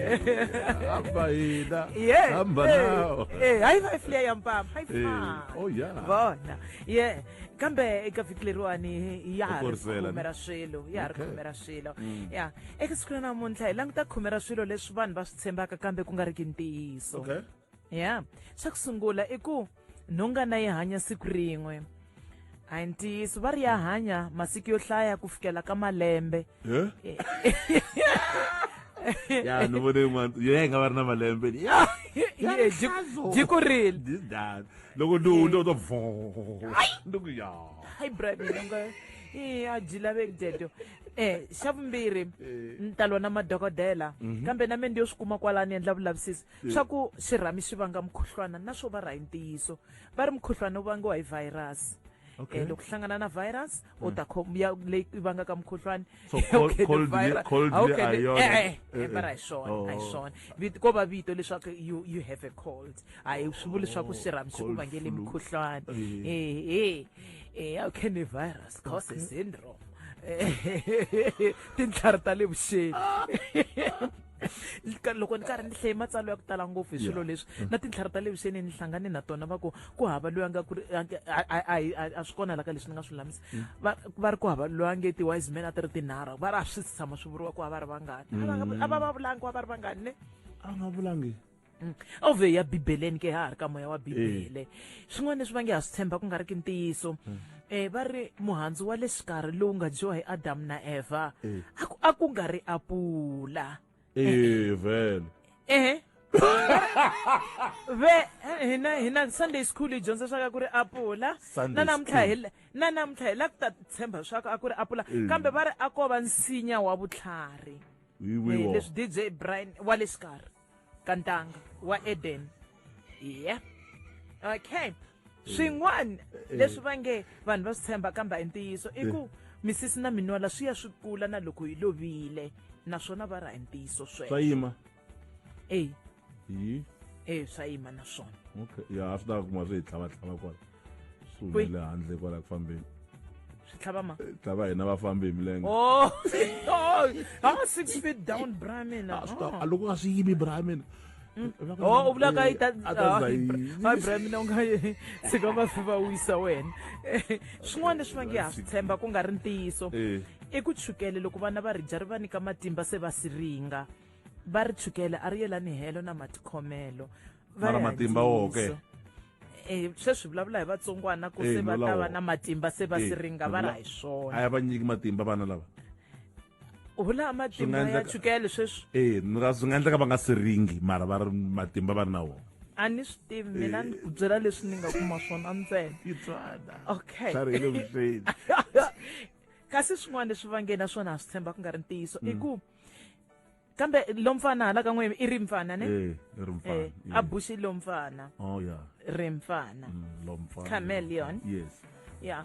hamba hina. Yeah. Hamba Eh, nawo. High five liya ya mpama, high Eh, five. oh yeah. Vona, yeah. Kambe eka vhiki leriwani ya ha U ri korisela, khume ne? ra swilo, ya ha ri Okay. khume ra swilo. Ya, eka siku ra namuntlha hi languta khume ra swilo leswi vanhu va swi tshembaka kambe ku nga ri ki ntiyiso. Okay. Ya, xa ku sungula i ku nhongana yi hanya siku rin'we. A hi ntiyiso, va ri ya hanya masiku yo hlaya ku fikela ka malembe. Eh? Ya, ni vone yin'wana ya yi nga va ri na malembe ya. Ye, dyi kurile. This that loko ndi hundza u ta vo ndi ku ya. Hayi bra, mina nga i a dyi laveki dyeto. Xa vumbirhi, ni ta lwa na madokodela, kambe na me ndi yo swi kuma kwalani endla vulavisisi swa ku xirhami xi vanga mukhuhlwana, na swo va ra hi ntiyiso. Va ri mukhuhlwana wu vangiwa hi virus. Loko hlangana na virus u ta khom ya leyi vangaka mukhuhlwani. So cold A wu le a hi yona. Eh, va ri a hi swona, a hi Oh. swona. Vito ko va vito leswaku you have a cold, a hi swi vuli leswaku xirhami xi ku Cold vangele flu. mukhuhlwani. How can a virus cause a syndrome? Tintlhari ta le vuxeni. Loko ni karhi ni hlaye matsalwa ya ku tala ngopfu hi swilo leswi na tintlhari ta le vuxeni, ni hlangane na tona, va ku ku hava loyi a nga ku ri a swi kona la ka leswi ni nga swi lulamisa. Va ri ku hava loyi a nge ti-wise men a ti ri tinharhu. Va ri a swi si tshama swi vuriwa ku a va ri vangani. A va vulangi ku a va ri vangani ne. A nga vulangi. Ove ya bibeleni ke, ha ha ri ka moya wa bibele. Swin'wana leswi va nge ha swi tshemba ku nga ri ki ntiyiso, va ri muhandzu wa le xikarhi lowu nga dyiwa hi Adamu na Eva a ku nga ri apula. Eh, vele. Ehe, ve hina Sunday school hi dyondza swa ka ku ri apula. Sunday Na namuntlha school. hi na namuntlha hi la ku ta tshemba swa ku a ku ri apula, kambe va ri a ko va nsinya wa vutlhari. Hi wiwo? Leswi DJ Brian wa le xikarhi ka ntanga wa Eden. Yeah, okay. Swin'wana leswi va nge vanhu va swi tshemba kambe a hi ntiyiso i ku misisi na minwala swi ya swi kula na loko hi lovile, naswona va ri a hi ntiyiso Swa sweswo. yima. E. Hi. E, swa yima naswona. Okay, ya, a swi ta kuma swi hi tlhava tlhava kwala, swi Kwi? humele handle kwala ku fambeni. Swi tlhava ma? Tlhava hina vafambi hi milenge. Oh, ah, 6 feet down, bra mina. A swi ta a loko nga swi yimi, bra mina. Oh, u vulaka yi ta A ta za yi. Hayi bra mina, u nga yi tshika vafi va wisa wena. Swin'wana leswi va nge ha swi tshemba ku nga ri ntiyiso i ku chukele loko vana va ri dya ri va nyika matimba se va siringa. Va ri chukele a ri yelani helo na matikhomelo. Va Mara ri a hi matimba wo ke? ntiyiso. Sweswi hi vulavula hi vatsongwana ku se ni va vula ta va wona. na matimba se va siringa, va ri a hi swona. A ya va nyiki matimba vana lava. U vula matimba Swi nga ya endleka- chukele sweswi? Ni nga swi nga endleka va nga siringi, mara va ri matimba va ri na wona. A ni swi tivi mina, ni ku byela leswi ni nga kuma swona ntsena. Yi tswana. Okay. Tlhari hi le vuxeni. Kasi swin'wana leswi va nge na swona ha swi tshemba ku nga ri ntiyiso i ku kambe lomfana hala ka n'we i ri mfana ne. Eh, i ri mfana. A buxi lomfana. Oh yeah. Ri mfana. Lomfana. Chameleon. Yes. Ya,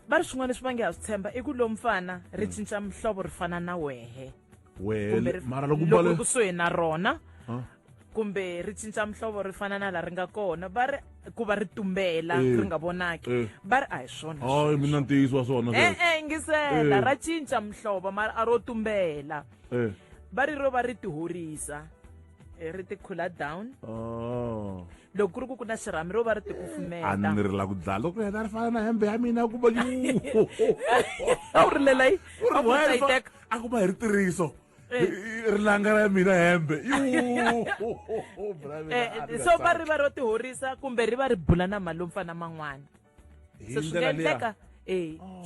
va ri swin'wana leswi va nge ha swi tshemba i ku lomfana ri cinca mihlovo ri fana na wehe. Wehe? Kumbe Mara loko loko mbale kusuhi na rona. Ah. Kumbe ri cinca mihlovo ri fana na la ri nga kona, va ri ku va ri tumbela ri nga vonaki. Va ri a hi swona. Hayi, mina ntiyiso wa swona sweswo. E-e, yingisela. Ra cinca mihlovo mara a ro tumbela. Va ri ro va ri tihorisa. Ri ti cool down. Oh. Loko ku ri ku na xirhami, ro va ri A tikufumeta. ni ri la ku dlaya loko yena ri fana na hembe ya mina ku va A wu rilela yi a ku ta yi teka. A ku va hi ri tirhiso rilanga ra mina hembe. So va ri va ro tihorisa kumbe ri va ri bula na malomfana man'wana. Hi Se swi nga ndlela liya. endleka,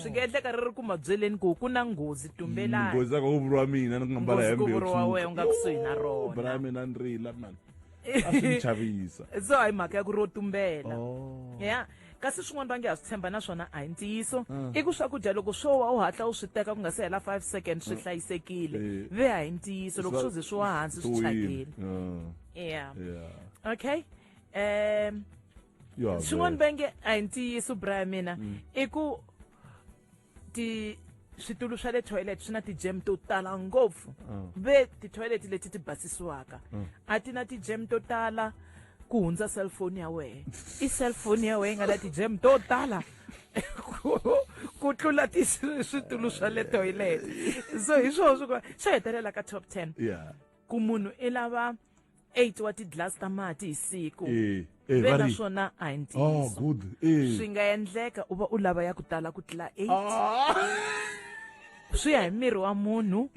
swi nga endleka ri ri ku mabyeleni ku ku na nghozi, tumbelani. Nghozi ya ku vuriwa mina ni ku nga mbala Nghozi ku hembe yo vuriwa tshwuka. wehe u nga kusuhi na rona. Bra mina ni rila man, a swi ni chavisa. So hayi mhaka ya ku ro tumbela. Oh. Ya. Kasi swin'wana va nge ha swi tshemba naswona a hi ntiyiso. I ku swakudya loko swo wa u hatla u swi teka ku nga se hela 5 seconds swi hlayisekile. Ve a hi ntiyiso, loko swo ze swi wa hansi swi thyakile. Yeah. Okay. Swin'wana va nge a hi ntiyiso, bra mina, i ku ti switulu swa le toilet swi na ti-germ to tala ngopfu. Ve ti-toilet leti ti basisiwaka a ti na ti-germ to tala ku hundza cellphone ya wehe. I cellphone ya wehe yi nga na ti-germ to tala ku tlula ti switulu swa le toilet. So hi swona swi xo hetelela ka top 10, ku munhu i lava 8 wa ti-glass ta mati hi siku. Eh, ve va ri- naswona a hi Oh, ntiyiso. good. Swi nga endleka u va u lava ya ku tala ku tlula 8. Swi ya hi miri wa munhu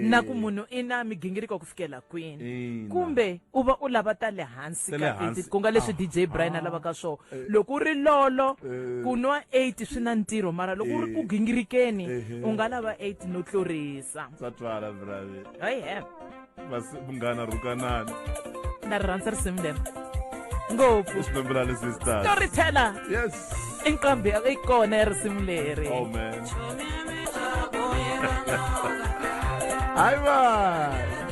na ku munhu i na migingiriko ku fikela kwini. Kumbe u va u lava ta le hansi Ta le ka hansi. 8, ku nga leswi DJ Brian a lavaka swona. Loko u ri lolo, ku nwa 8 swi na ntirho, mara loko u ri ku gingirikeni, u nga lava 8 no tlurisa. Swa twala, brave. Aye. Munghana rhukanani. Na ri rhandza risimu leri ngopfu. Xipembelani Sisters. Storyteller. Yes. I nqambi i kona ya risimu leri. Oh man. Hayi va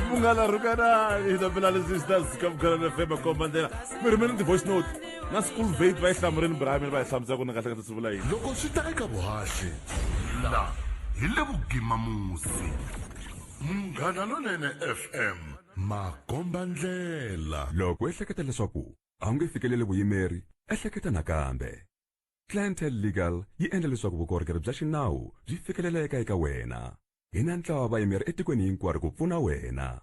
munghana rhukanani, Xipembelani Sisters ka Munghana FM komba ndlela. Mi rhumele ti-voice note na school vate va yi hlamurini, Brian, va yi hlamusela ku ni kahle kahle swi vula yini. Loko swi ta eka vuhaxi, la hi le vugimamusi. Munghana Lonene FM, makomba ndlela. Loko u ehleketa leswaku a wu nge fikeleli vuyimeri, ehleketa nakambe. Clientele Legal yi endla leswaku vukorhokeri bya xinawu byi fikeleleka eka wena. Hi na ntlawa wa vayimeri etikweni hinkwaro ku pfuna wena.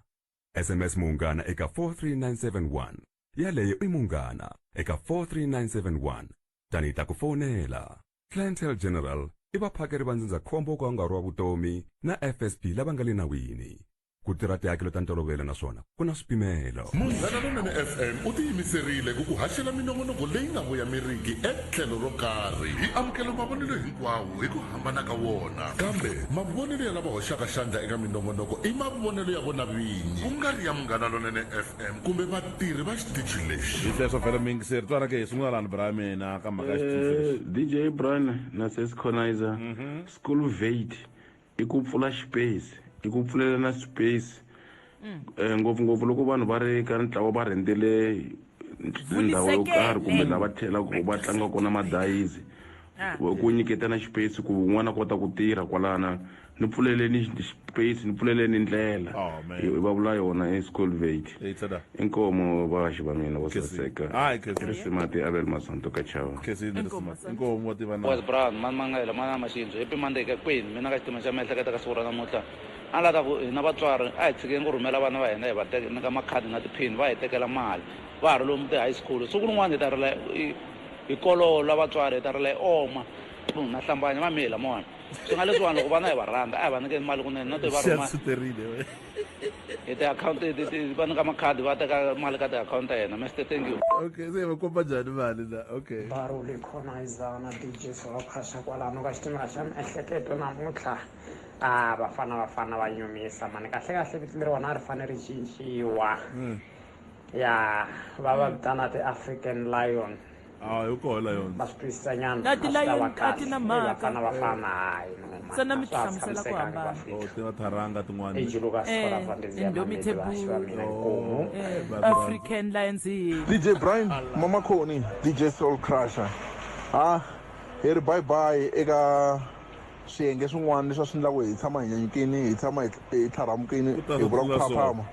SMS Munghana eka 43971. Yaleyo i Munghana eka 43971. Tani hi ta ku fonela. Clientele General i vaphakeri va ndzindzakhombo wo ka wu nga ri wa vutomi na FSP lava nga le nawini. Ku tirha tihakelo ta ntolovelo naswona ku na swipimelo. Munghana Lonene FM u tiyimiserile ku ku haxela minongonoko leyi nga voyameriki etlhelo ro karhi. Hi amukela mavonelo hinkwawo hi ku hambana ka wona, kambe mavonelo ya lava hoxaka xandla eka minongonoko i mavonelo ya vona vinyi, ku nga ri ya Munghana Lonene FM kumbe vatirhi va xitichi lexi. Hi sweswo vhele, muyingiseri, twana ke hi sungula lani, bra mina, ka mhaka ya xitsundzuxo lexi. DJ Brian na Sis Conizer, school vate i ku pfula space, i ku pfulelana space, ngopfungopfu loko vanhu va ri ka ntlawa va rhendzele ndhawu yo karhi kumbe lava tlhelaka va tlanga kona madayizi, ku nyiketana space ku un'wana a kota ku tirha kwalana, ni pfuleleni space, ni pfuleleni ndlela. Oh, man. Hi va vula yona i school vate. Hey, tada. Inkomo vahaxi va mina vo saseka. Hayi, Khesi. Risimati Abel Masanto ka chava. Khesi, inkomo wa tiva na. Wes Brown, mani mangela mana maxindzo happy Monday ka kwini. Mina ka xitima xa miehleketo ka siku ra namuntlha, a ni lava ta ku hina vatswari a hi tshikeni ku rhumela vana va hina, hi va nyika makhadi na tiphini, va hi tekela mali va ha ri lomu ti-high school. Siku rin'wana hi ta rila hi kolola vatswari, hi ta rila hi oma na hlambanya va mihi lamawani. Swi nga leswiwani, loko vana hi va rhandza, a hi va nyikeni mali kunene na ti va rhuma Xi hi tiakhawunti, va nyika makhadi, va teka mali ka tiakhawunti ta hina. Mister, thank you. Okay, se va komba njhani mali la? Okay. Baruli Khonaiza na DJ Solokhasha kwalano ka xitimela xa miehleketo namuntlha. A vafana vafana va nyumisa mani, kahle kahle vito leriwani a ri fane ri cinciwa, ya va va vitana ti-African Lion. Ah, hi koho Lions. Va swi twisisa nyana. Na ti A swi ta lion va a ti kahle. na Eh, mhaka. vafana vafana, hayi no man, Ntsena mi a swa ha hlamusela ku tshamisekanga hambana. vafika. Oh, ti va tharanga tin'wana. Ejuluka Eh, Indomitable. mina inkomu. African Lions hi DJ Brian, Mama Khoni, DJ Soul Crusher. Ha, hi ri bye bye eka swiyenge swin'wana leswi a swi endlaku hi tshama hi nyanyukini, hi tshama hi tlharamukini, ta hi vula ku tlula swona. phaphama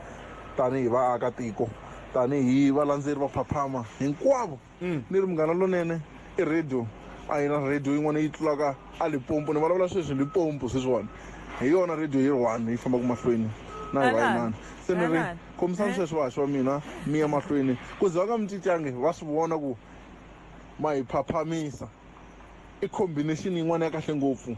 tanihi vaakatiko, tanihi valandzeri va phaphama hinkwavo. Ni ri Munghana Lonene i radio, a yi na radio yin'wana yi tlulaka a Limpopo. Ni vulavula sweswi Limpopo sweswiwani, hi yona radio yi ri one yi fambaka mahlweni na hi vayinani. Se ni ri Alani. khomisani sweswi vahaxi wa mina, mi ya mahlweni ku ze va nga mi cincangi, va swi vona ku ma hi phaphamisa. I combination yin'wana ya kahle ngopfu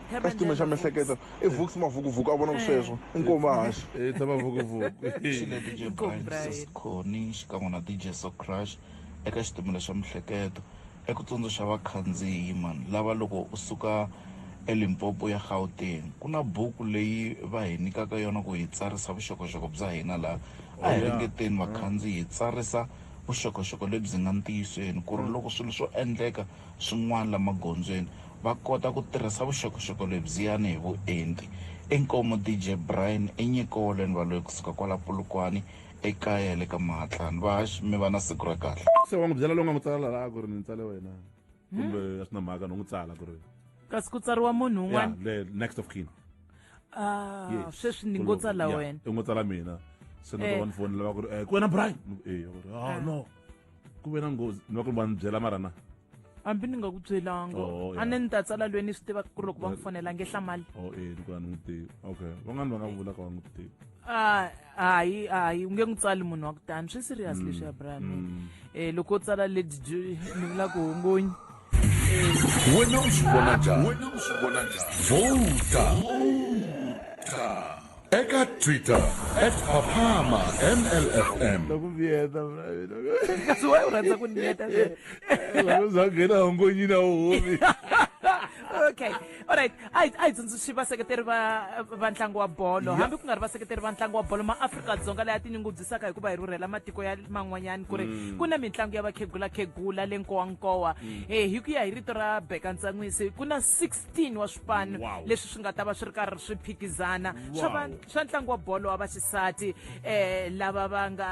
ka xitime xa miehleketo, i Vux Mavukuvuku a vona ku sweswo inkomu vahaxi. Eh, tshama vukuvuku. Xile DJ Brian, Siskhoni xikan'we na DJ So Crush eka xitimela xa mihleketo, eku tsundzuxa vakhandziyi mani lava loko u suka eLimpopo ya Gauteng, ku na buku leyi va hi nyikaka yona ku hi tsarisa vuxokoxoko bya hina laha. A hi Oh, yeah. ringeteni vakhandziyi hi tsarisa vuxokoxoko lebyi nga ntiyisweni ku ri loko swilo swo endleka swin'wana la magondzweni va kota ku tirhisa vuxokoxoko lebyiyani hi vuenti. Inkomu DJ Brian i nyiko Woleni Valoyi kusuka kwala Polokwane ekaya ya le ka Mahatlani. Vahaxi mi va na siku ra kahle. Se wa n'wi byela loyi u nga n'wi tsala laha ku ri ni tsale wena kumbe a swi na mhaka no n'wi tsala ku ri kasi ku tsariwa munhu ya un'wana le next of kin. Ah, Yes. sweswi ni ngo tsala Yeah, wena u ngo tsala mina se na Eh. va ni fonela va ku ri ku wena Brian eh va ku ri ah no ku ve na nghozi ni va ku ri va ni byela mara na hambi ni nga ku byelanga Oh, yeah. a ni ni ta tsala loyi ni swi tivaka ku ri loko va n'wi fonela nge hlamali oh eh ni ku a ni n'wi tivi okay van'wana va nga vula ka va n'wi tivi Ah, hayi hayi u nge n'wi tsali munhu wa ku tani swi serious leswi ya Brian loko u tsala lady ni vula ku hongonyi Wena u swi vona njhani? Wena u swi vona njhani? Vhota eka Twitter at Phaphama MLFM. Loko miyeta kasi why u rhandza ku ni miyeta loko za nghena hongonyini a wu humi okay alright a hi tsundzuxi vaseketeri va va ntlangu wa bolo hambi ku nga ri vaseketeri va ntlangu wa bolo maafrika-dzonga leya tinyungubyisaka hikuva hi rhurhela matiko ya man'wanyani ku ri ku na mitlangu ya vakhegula-khegula le nkowankowa hi ku ya hi rito ra Beka Ntsan'wisi ku na 16 wa swipano leswi swi nga ta va swi ri karhi swi phikizana swa va swa ntlangu wa bolo wa vaxisati lava va nga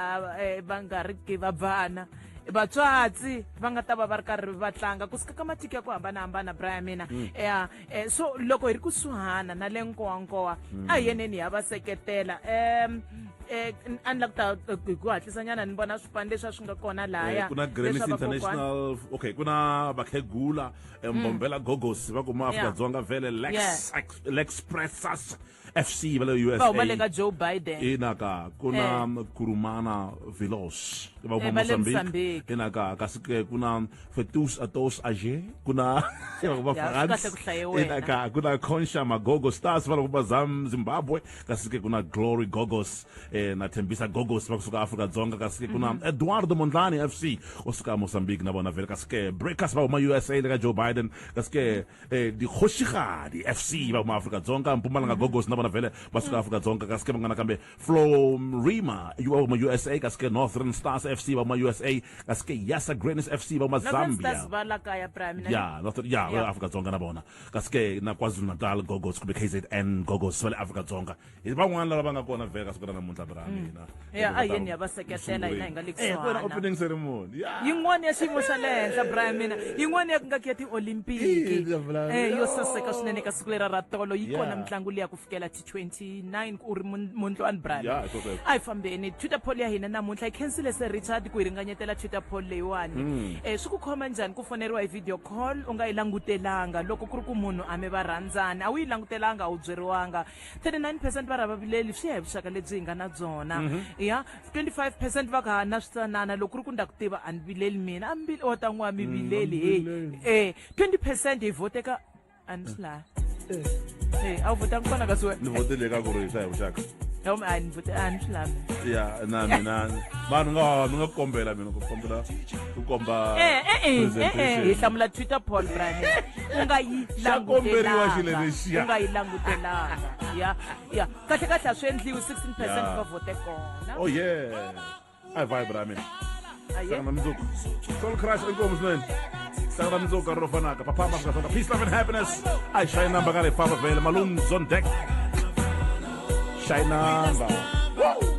va nga ri ki vabvana vatswatsi va nga ta va va ri karhi va tlanga kusuka ka matiko ya ku hambanahambana Brian mina ya so loko hi ri kusuhana na le nkowankowa a hi yeneni hi ya va seketela a ni la ku ta hi ku hatlisanyana ni vona swipano leswi a swi nga kona lahaya ku na Grannies leswa vakokwana. International okay ku na vakhegula Mbombela Gogos va kuma Afrika-Dzonga vhele Lex Lexpressas FC va le Va huma le USA ka Joe Biden inaka ku na Kurumana Velos va huma Va le Mozambique Mozambique. inaka kasi ke ku na Fetus Atos Age ku na va huma Ya, swi kahle France ku hlaye wena. inaka ku na Concha Magogo Stars va huma Zimbabwe kasi ke ku na Glory Gogos na Thembisa Gogos va kusuka Afrika-Dzonga kasi ke ku na Eduardo Mondlane FC o suka Mozambique na vona vhele kasi ke Breakers va huma USA le ka Joe Biden kasi ke dikgošigadi FC va huma Afrika-Dzonga Mpumalanga Gogos na vona vhele va suka Afrika-Dzonga kasi ke van'wana kambe Flo Rima va huma USA kasi ke Northern Stars FC va huma USA kasi ke Yasa Grannies FC va huma Northern Zambia Stars va la kaya Brian mina ya Northern ya va Afrika-Dzonga na vona kasi ke na KwaZulu-Natal Gogos kumbe KZN Gogos va le Afrika-Dzonga hi van'wana lava va nga kona vhele ka siku ra namuntlha bra mina Ya, a yeni ya va seketela hina hi nga le Eh, ku na kusuhana opening ceremony ya yin'wana ya xiyimo xa le henhla Brian mina yin'wana ya ku nga ku ya tiolimpiki yo saseka swinene ka siku lera ra tolo yi kona mitlangu leya ku fikela ti 29 ku ri mundlwani Brian Ya, hi sweswo. a hi fambeni Twitter poll ya hina namuntlha yi khensile se Richard ku hi ringanyetela Twitter poll leyiwani swi ku khoma njhani ku foneriwa hi video call u nga yi langutelanga loko ku ri ku munhu a mi va rhandzani a wu yi langutelanga a wu byeriwanga 39% va rhava vileli swi ya hi vuxaka lebyi hi nga na byona ya 25% va ku ha na switsanana loko ku ri ku nda ku tiva a ni vileli mina a mi o ta n'wi a mi vileli hey 20% hi vhoteka a ni swi laha a wu vhotanga kona kasi wena ni vhotele ka ku ri swa hi vuxaka a ni vote a ni swi lavi ya na mina vanhu nga mi nga kombela mina ku kombela ku komba hi hlamula Twitter poll Brian u nga yi Xa komberiwa xilo lexiya. u nga yi langutelanga ya ya kahle kahle a swi endliwi 16% va vote kona oh yeah a hi vibe ra mina Aye. hlangana mundzuku Soul Crush inkomu swinene hlangana mundzuku nkarhi lowu fanaka Phaphama Afrika-Dzonga peace love and happiness a hi shayi namba ka ri famba vhele malungs on deck shayi namba Woo!